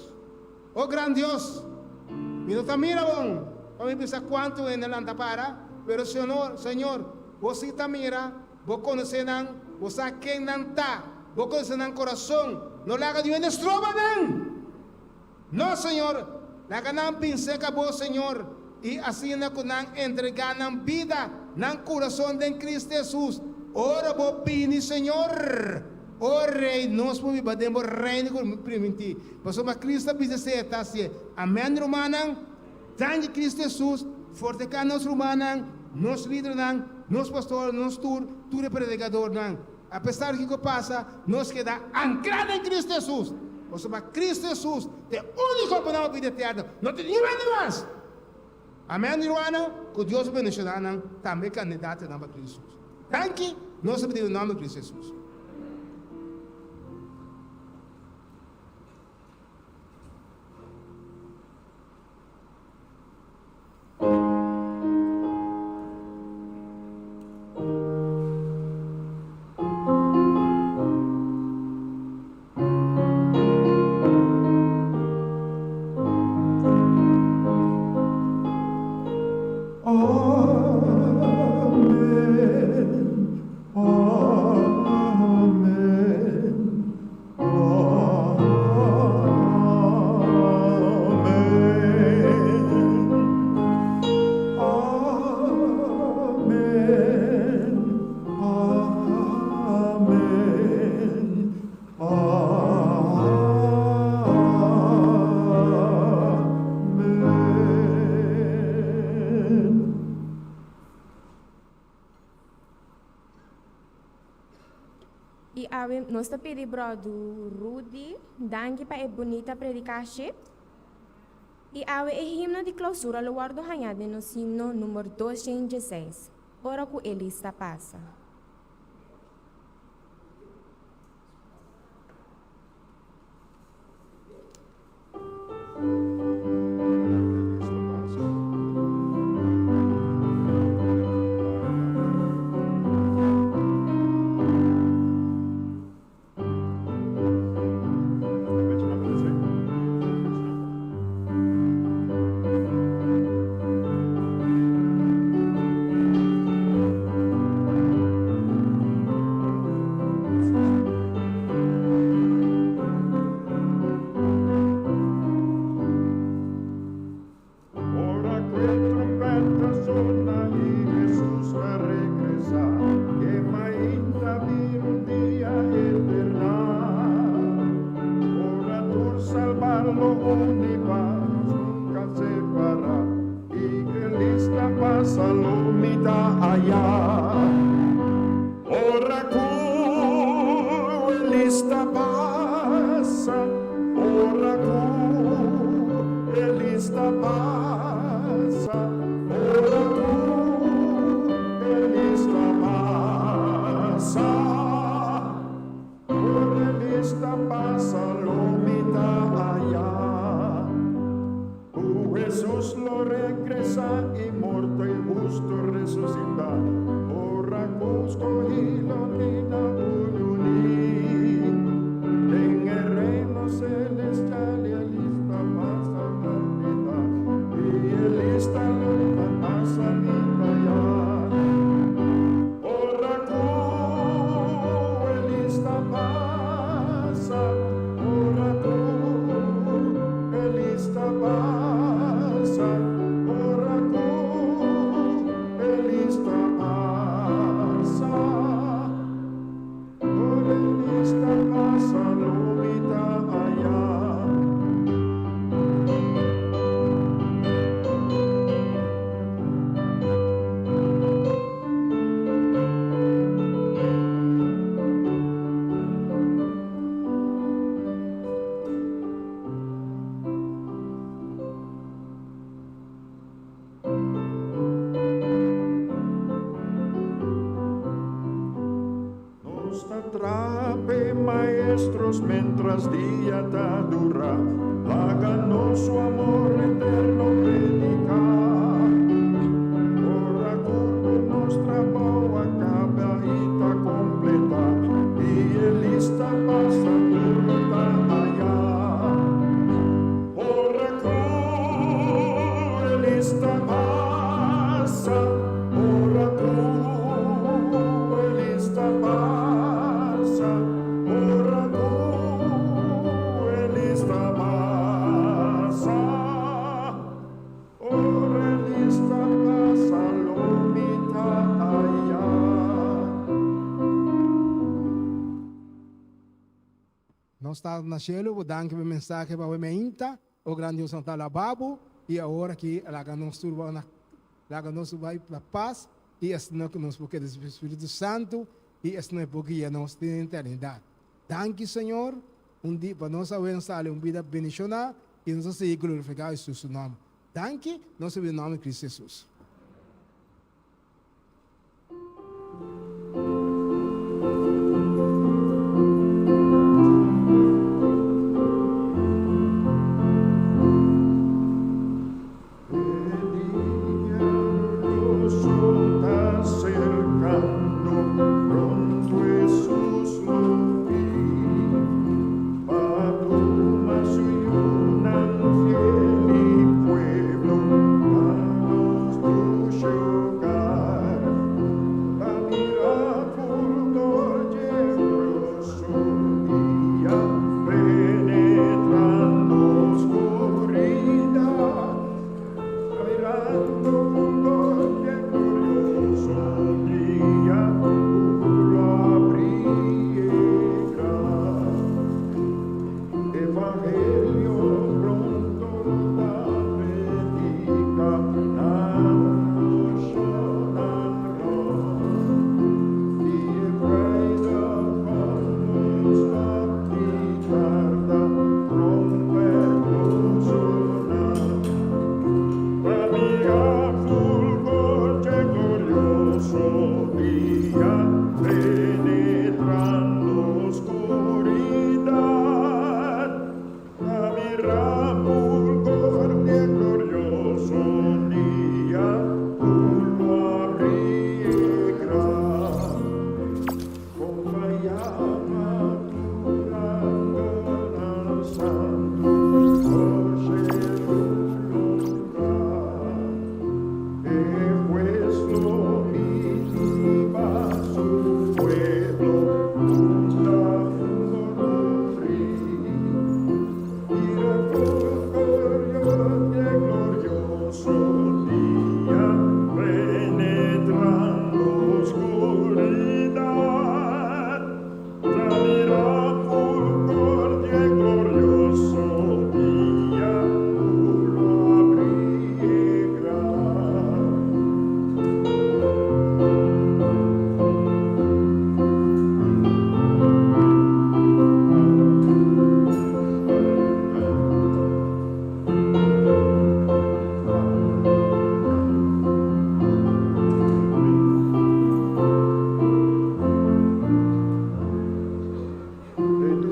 O gran Dios, mi no ta mira bon pa mi bisa cuantu hende lanta para, pero Señor, Señor, Bo si ta mira, Bo conoce nan, Bo sa ken nan ta, Bo conoce nan corazon, no laga niun hende stroba nan! No, Señor, laga nan bin serka Bo, Señor, i asina ku nan entregá nan bida, nan kurason den Kristu Hesus. Ora Bo bini, Señor, o Rei, nos por biba den Bo Reino ku Bo primintí. Pasobra Kristu a bisa esei, e ta hasié. Amèn, rumannan. Danki, Kristu Hesus, fortiká nos rumannan, nos lidernan, nos pastornan, nos tur, tur e predikadornan. Apesar di kiko pasa, nos keda ankrá den Kristu Hesus, pasobra Kristu Hesus ta e úniko ku daba bida eterno, no tin niun hende mas. Amèn, rumannan, ku Dios bendishoná nan tambe kandidatonan pa Kristu Hesus. Danki, nos ta pidi den nòmber di Kristu Hesus. Amen. Amen. Nos ta pidi Brodu Rudy danki pa e bunita predikashi. I awe e himno di klousura lo wòrdu hañá den nos himno number 216, Ora ku e lista pasa. Ora ku e trompeta sona i Hesus ta regresá, e mainta bira un dia eternal. Ora tur salbá lo uni pa nos nunka separá, i e lista pasa lo mi ta ayá. Ora ku e lista pasa, ora ku e lista pasa, ora ku e lista pasa, ora e lista pasa lo mi ta ayá. Ku Hesus lo regresá i morto i hustu resusitá, ora ku skohí lo keda uní. Den e reino selestial i e lista pasa ta keda, i e lista lo pasa mi ta ayá. Ora ku e lista pasa, ora ku e lista pasa, ora ku e lista pasa, ora e lista pasa lo mi ta ayá. Nos ta traha p'e maestro mientras dia ta dura, laga nos su amor eterno prediká. Ora ku nos trabou a kaba i ta kompletá, i e lista pasa tur ta ayá. Ora ku e lista pasa, ora ku e lista pasa, ora ku e lista pasa, ora e lista pasa lo mi ta ayá. Nos Tata na shelu, bo danki pa e mensahe pa awe meinta. O gran Dios, nos ta alabá bo i awor aki laga nos tur bai na laga nos tur bai na pas i asina ku nos por keda sin Spiritu Santu i asina e por guia nos den eternidat. Danki Señor, un di pa nos awe nos sali un bida bendishoná i nos a sigui glorifiká Hesus su nòmber. Danki, nos a pidi den nòmber di Kristu Hesus.